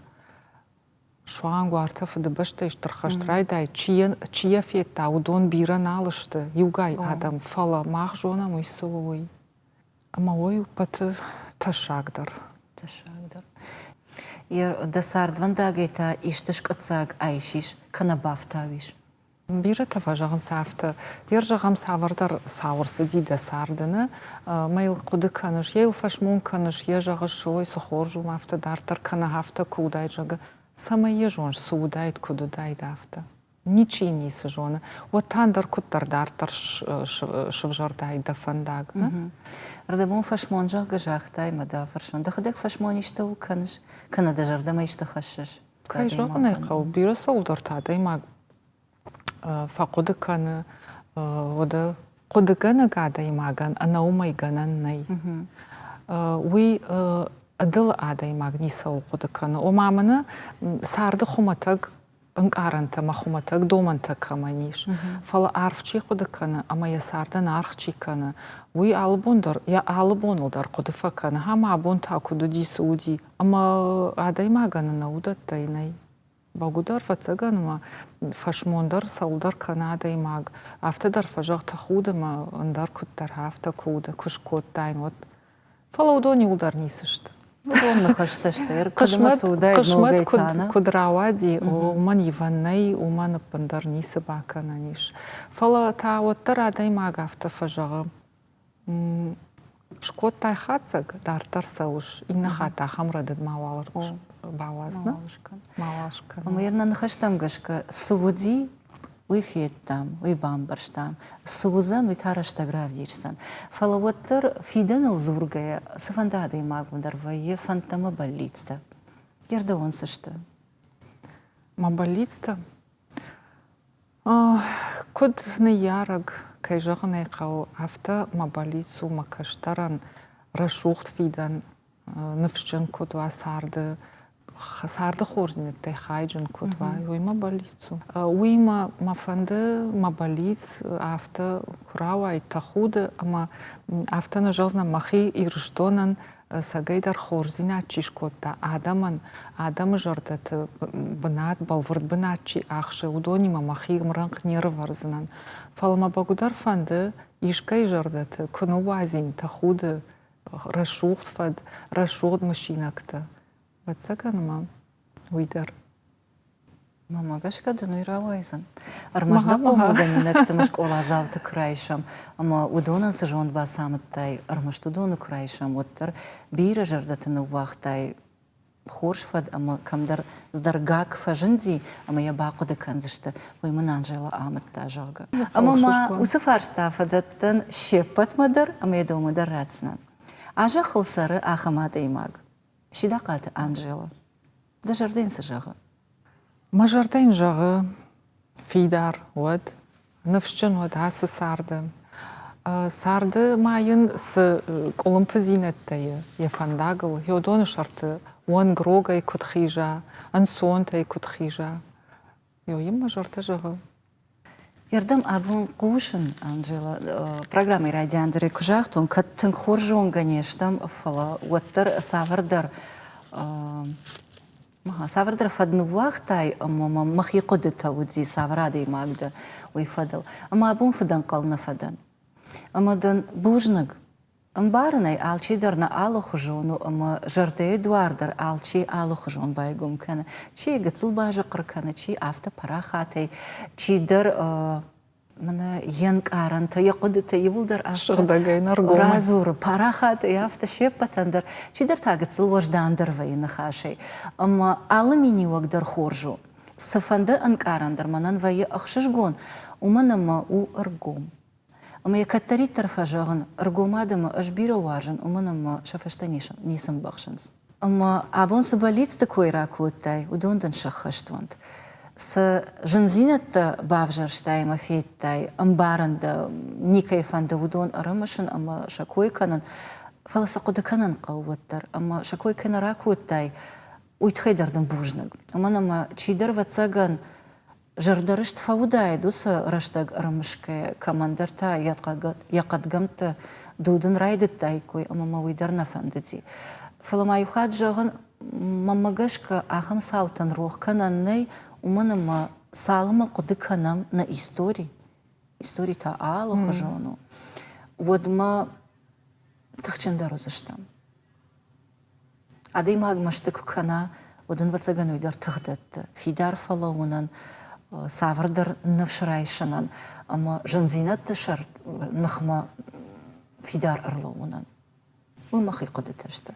Суанг уартӕ Фыдыбӕстӕйы Стыр хӕст райдай, чи йӕ федта, уыдон бирӕ нал сты, иугай адӕм, фӕлӕ мах зонӕм, уый цы у, уый. Ӕмӕ уый у ӕппӕты тӕссагдӕр. Тӕссагдӕр. Дӕ цардвӕндагӕй та исты скъуыддзаг айсис кӕнӕ бафтауис? Бирӕтӕ фӕзӕгъынц афтӕ, де рзӕгъӕм цавӕрдӕр цау ӕрцыди дӕ царды, нӕ? Мӕ йыл хъуыды кӕныс, йе йыл фӕсмон кӕныс, йе зӕгъыс, ой, цы хорз у, афтӕ дарддӕр кӕнӕ афтӕ куы уыдаид, зӕгъгӕ. Цӕмӕй йӕ зоныс, цы уыдаид, куыд уыдаид афтӕ? Ничи ницы зоны. Уӕд та ӕндӕр куыддӕр дарддӕр сывзӕрдаид дӕ фӕндаг, нӕ? Рдӕбон фӕсмон, зӕгъгӕ, загътай мӕ дӕ фӕрсон. Дӕхӕдӕг фӕсмон истӕуыл кӕныс, кӕнӕ дӕ зӕрдӕмӕ исты хӕссыс? Кӕй зӕгъын ӕй хъӕуы, бирӕ цӕуылдӕрты адӕймаг фӕхъуыды кӕны, уӕдӕ хъуыдыгӕнӕг адӕймагӕн ӕнӕ уымӕй гӕнӕн нӕй. Уый ӕдылы адӕймаг ницӕуыл хъуыды кӕны. Ома мӕнӕ царды хуымӕтӕг ӕнкъарӕнтӕ ӕмӕ хуымӕтӕг домӕнтӕ кӕмӕн ис, фӕлӕ арф чи хъуыды кӕны ӕмӕ йӕ цардӕн аргъ чи кӕны, уый алыбон дӕр йӕ алы боныл дӕр хъуыды фӕкӕны, ӕмӕ абон та куыд уыди, цы уыди, Ӕмӕ адӕймагӕн ӕнӕ уыдӕттӕй нӕй. Бӕгуыдӕр, ӕвӕццӕгӕн ӕмӕ фӕсмон дӕр цӕуылдӕр кӕны адӕймаг. Афтӕ дӕр фӕзӕгъ тӕхуды ӕмӕ ӕндӕр куыддӕр афтӕ куы уыд, куы скодтаин, уӕд. Фӕлӕ уыдон иуылдӕр ницы сты. Уыдон ныхӕстӕ сты. Куыдмӕ цы уыдаид Хъысмӕт куыд рауади, уымӕн ивӕн нӕй, уымӕн ӕппындӕр ницы бакӕнӕн ис. Фӕлӕ та уӕддӕр адӕймаг афтӕ фӕзӕгъы, Скодтай хатдзӕг, дарддӕр цӕуыс, иннӕ хатт ахӕм рӕдыд мауал бауадз, нӕ? Мауал скӕн. Ӕмӕ нӕ ныхӕстӕм гӕсгӕ, цы уыди, уый федтам, уый бамбӕрстам. Цы уыдзӕн, уый та рӕстӕг равдисдзӕн. Фӕлӕ уӕддӕр фидӕныл дзургӕйӕ, цыфӕнды адӕймагмӕ дӕр вӕййы фӕндтӕ ӕмӕ бӕллицтӕ. Йе цы сты? Мӕ бӕллицтӕ? Куыд ныййарӕг, кӕй зӕгъын ӕй хъӕуы, афтӕ мӕ бӕллиц у мӕ кӕстӕрӕн рӕсугъд фидӕн, ныфсджын куыд уа царды, царды хорздзинӕдтӕй хайджын куыд уа, уый мӕ бӕллиц у. Уыимӕ мӕ фӕнды мӕ бӕллиц афтӕ куы рауайд тӕхуды ӕмӕ афтӕ нӕ зӕгъдзынӕн мӕхи Ирыстонӕн ӕцӕгӕйдӕр хорздзинад чи скодта адӕмӕн, адӕмы зӕрдӕты бынат, бӕлвырд бынат чи ахсы, уыдонимӕ мӕхи ӕмрӕнхъ не рывӕрдзынӕн. Фӕлӕ мӕ бӕгуыдӕр фӕнды, искӕй зӕрдӕты куы ныууадзин тӕхуды рӕсугъд фӕд, рӕсугъд мысинӕгтӕ. Ӕвӕццӕгӕн ӕмӕ уый дӕр. Мамӕ гӕсгӕ дын уый рауайдзӕн. Ӕрмӕст дӕ хъомылгӕнинӕгты ма скъоладзауты куы райсӕм ӕмӕ уыдонӕн цы зонд бацамыдтай, ӕрмӕст уыдоны куы райсӕм, уӕддӕр бирӕ зӕрдӕты ныууагътай хорз фӕд ӕмӕ кӕмдӕр гакк фӕзынди ӕмӕ йӕ бахъуыды кӕндзысты, уый мын Анжела амыдта, зӕгъгӕ. Ӕмӕ ма уыцы фарста фӕдӕттын се ппӕтмӕ дӕр ӕмӕ йӕ дӕумӕ дӕр ратдзынӕн. А зӕххыл цӕры ахӕм адӕймаг, Сидахъаты Анжела. Дӕ зӕрдӕ йын цы зӕгъы? Мӕ зӕрдӕ йын зӕгъы, фидар уӕд, ныфсджын уӕд ацы царды. Царды ма йын цы къуылымпыдзинӕдтӕ и йӕ фӕндагыл, йӕ сӕрты уӕнгрогӕй куыд хиза, ӕнцонтӕй куыд хиза, йын мӕ зӕрдӕ зӕгъы. Ердӕм абон хъусын, Анжела, программӕйы райдиан дӕр куы загътон, кӕд тынг хорз зонгӕ не стӕм, фӕлӕ уӕддӕр цавӕрдӕр цавӕрдӕр фӕд ныууагътай ӕмӕ мӕм мӕхи хъуыдытӕ уыди, цавӕр адӕймаг дӕ, уый фӕдыл. Ӕмӕ абон фыдӕнхъӕл нӕ фӕдӕн. Ӕмӕ дын бузныг. Ӕмбарын ӕй, алчидӕр нӕ алыхуызон у ӕмӕ зӕрдӕйы дуар дӕр алчи алыхуызон байгом кӕны. Чи гыццыл базыхъхъыр кӕны, чи афтӕ парахатӕй, чидӕр мӕнӕ йе нкъарӕнтӕ, йӕ хъуыдытӕ иууылдӕр сыгъдӕгӕй нӕргомӕй радзуры, парахатӕй афтӕ се ппӕтӕн дӕр. Чидӕр та гыццыл уӕздандӕр вӕййы ныхасӕй. Ӕмӕ алы миниуӕг дӕр хорз у. Цыфӕнды ӕнкъарӕн дӕр мӕнӕн вӕййы ӕхсызгон, уымӕн ӕмӕ у ӕргом. Ӕмӕ йӕ кӕддӕриддӕр фӕзӕгъын, ӕргом адӕмы ӕз бирӕ уарзын, уымӕн ӕмӕ сӕ фӕстӕ ницы мбӕхсынц. Ӕмӕ абон цы бӕллицты кой ракодтай, уыдон дын сӕххӕст уӕнт. Цы зындзинӕдтӕ бавзӕрстай ӕмӕ федтай, ӕмбарын дӕ никӕй фӕнды уыдон ӕрымысын ӕмӕ сӕ кой кӕнын, фӕлӕ сӕ хъуыды кӕнын хъӕуы уӕддӕр. Ӕмӕ сӕ кой кӕй нӕ ракодтай, уый тыххӕй дӕр дын бузныг. Уымӕн ӕмӕ чидӕр, ӕвӕццӕгӕн, зӕрдӕрыст фӕуыдаид уыцы рӕстӕг ӕрымысгӕйӕ, кӕмӕндӕр та йӕ хъӕдгӕмттӕ дудын райдыдтаиккой ӕмӕ мӕ уый дӕр нӕ фӕндыди. Фӕлӕ ма иу хатт зӕгъын, мӕнмӕ гӕсгӕ ахӕм цаутӕн рох кӕнӕн нӕй, уымӕн ӕмӕ цалынмӕ хъуыды кӕнӕм нӕ истори, истори та алыхуызон у, уӕдмӕ тыхджындӕр уыдзыстӕм. Адӕймаг мӕсты куы кӕна, уӕд ын, ӕвӕццӕгӕн, уый дӕр тых дӕтты фидар фӕлӕууынӕн, цавӕрдӕр ныфс райсынӕн ӕмӕ зындзинӕдты сӕр ныхмӕ фидар ӕрлӕууынӕн. Уый мӕхи хъуыдытӕ сты.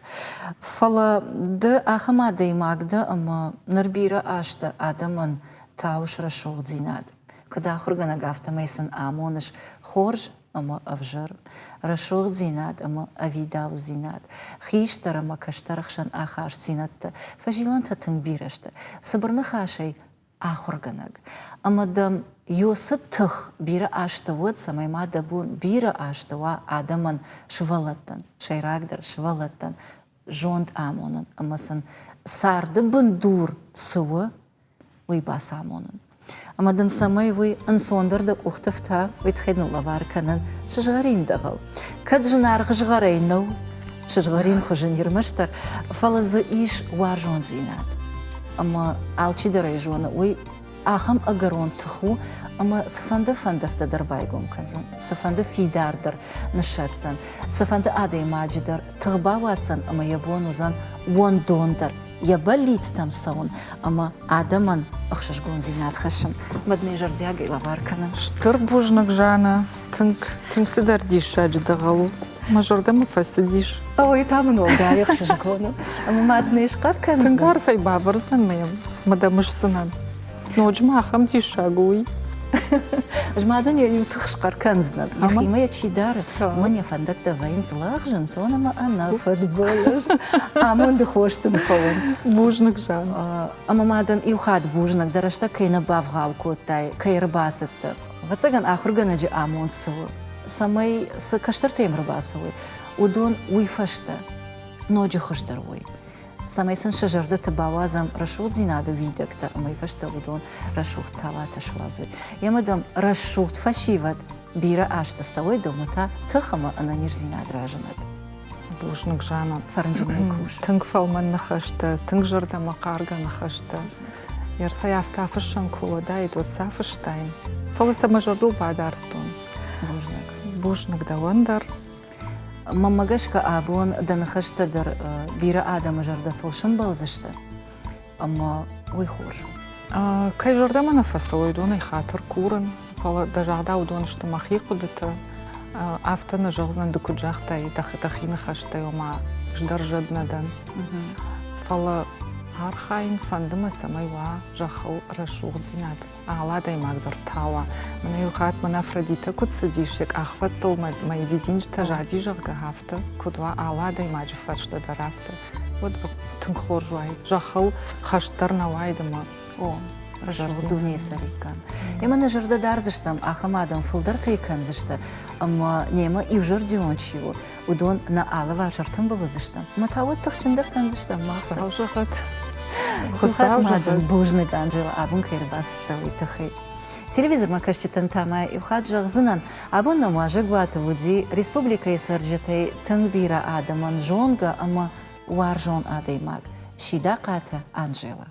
Фӕлӕ ды ахӕм адӕймаг дӕ, ӕмӕ ныр бирӕ азты адӕмӕн тауыс рӕсугъддзинад. Куыд ахуыргӕнӕг, афтӕмӕй сын амоныс хорз ӕмӕ ӕвзӕр, рӕсугъддзинад ӕмӕ ӕвидаудзинад, хистӕр ӕмӕ кӕстӕры хсӕн ахастдзинӕдтӕ, фӕзилӕнтӕ тынг бирӕ сты. Цыбыр ныхасӕй, ахуыргӕнӕг. Ӕмӕ дӕм ёсы тых бирӕ азты уӕд, цӕмӕй ма дӕ бон бирӕ азты уа адӕмӕн, сывӕллӕттӕн, сӕйрагдӕр сывӕллӕттӕн зонд амонын ӕмӕ сын царды бындур цы у, уый бацамонын. Ӕмӕ дын цӕмӕй уый ӕнцондӕр дӕ къухты фта, уый тыххӕй дын лӕвар кӕнын сызгъӕрин дӕгъӕл. Кӕд зынаргъ згъӕрӕй нӕу, сызгъӕрин хуызы не рмӕстдӕр, фӕлӕ дзы ис уарзондзинад. Ӕмӕ алчидӕр ӕй зоны, уый ахӕм ӕгӕрон тых у, ӕмӕ цыфӕнды фӕндӕгтӕ дӕр байгом кӕндзӕн, цыфӕнды фидар дӕр ныссӕтдзӕн, цыфӕнды адӕймаджы дӕр тых бауадздзӕн ӕмӕ йӕ бон уыдзӕн уӕндондӕр йӕ бӕллицтӕм цӕуын ӕмӕ адӕмӕн ӕхсызгондзинад хӕссын. Уӕд ме зӕрдиагӕй лӕвар кӕнын. Стыр бузныг, Жанна. Тынг, тынг цыдӕр диссаджы дӕгъӕл у. Мӕ зӕрдӕмӕ фӕцыдис. Ой, та мын уӕлдай ӕхсызгон у. Ӕмӕ мад не схъӕр кӕндзӕн. Тынг арфӕй бавӕрдзӕн мӕ мӕ дӕ мысдзынӕн. Ноджы ма ахӕм диссаг у уый. Ӕз ма дын йӕ иу тых схъӕр кӕндзынӕн. Йӕхимӕ йӕ чи дары, уымӕн йӕ фӕндӕгтӕ вӕййынц лӕгъз, ӕнцон ӕмӕ ӕнӕфыдбылыз. Амонды хос дын фӕуын. Бузныг, Жан. Ӕмӕ ма дын иу хатт бузныг, дӕ рӕстӕг кӕй нӕ бавгъау кодтай, кӕй ӕрбацыдтӕ. Ӕвӕццӕгӕн, ахуыргӕнӕджы амонд цы у, цӕмӕй цы кӕстӕртӕ йӕм ӕрбацӕуой, уыдон уый фӕстӕ ноджы хуыздӕр уой. Цӕмӕй сын сӕ зӕрдӕты бауадзӕм рӕсугъддзинады уидӕгтӕ ӕмӕ фӕстӕ уыдон рӕсугъд талатӕ суадзой. Емӕ дӕм рӕсугъд фӕсивӕд бирӕ азты цӕуой, дӕумӕ та тых ӕмӕ ӕнӕниздзинад разынӕд. Бузныг, Жанна. Фӕрнджынӕй кус. Тынг фӕлмӕн ныхӕстӕ, тынг зӕрдӕмӕхъаргӕ ныхӕстӕ. Ерсӕй афтӕ афыссӕн куы уыдаид, уӕд сӕ афыстаин. Фӕлӕ сӕ мӕ зӕрдыл бадардтон. Бузныг. Бузныг дӕуӕн дӕр. Мӕнмӕ гӕсгӕ абон дӕ ныхӕстӕ дӕр бирӕ адӕмы зӕрдӕтыл сӕмбӕлдзысты, ӕмӕ уый хорз у. Кӕй зӕрдӕмӕ нӕ фӕцӕуой, уыдонӕй хатыр курын, фӕлӕ дӕ загъдау уыдон сты мӕхи хъуыдытӕ. Афтӕ нӕ зӕгъдзынӕн, ды куыд загътай, дӕхи ныхӕстӕй, ома ӕз дӕр зӕд нӕ дӕн. Фӕлӕ архайын фӕнды мӕ, цӕмӕй уа зӕххыл рӕсугъддзинад. Алы адӕймаг дӕр тауа. Мӕнӕ иу хатт мӕн Афродитӕ куыд цыдис, йӕ къахвӕдтыл мӕ дидинджытӕ зади, зӕгъгӕ, афтӕ куыд уа алы адӕймаджы фӕстӕ дӕр афтӕ, уӕд тынг хорз уаид. Зӕххыл хӕст дӕр нӕ уаид ӕмӕ О. Рӕсугъд дунейы цӕриккам. Ӕмӕ нӕ зӕрдӕ дардзыстӕм, ахӕм адӕм фылдӕр кӕй кӕндзысты, ӕмӕ немӕ иузӕрдион чи у, уыдон нӕ алыварс ӕртымбыл уыдзысты. Ӕмӕ та уӕд тыхджындӕр кӕндзыстӕм мах. Хуыцау зӕгъӕд. Хуыцау зӕгъӕд. Бузныг, Анжела, абон кӕй ӕрбацыдтӕ, уый тыххӕй. Телевизормӕ кӕсджытӕн та ма иу хатт зӕгъдзынӕн, абон нӕм уазӕгуаты уыди республикӕйы цӕрджытӕй тынг бирӕ адӕмӕн зонгӕ ӕмӕ уарзон адӕймаг Сидахъаты Анжела.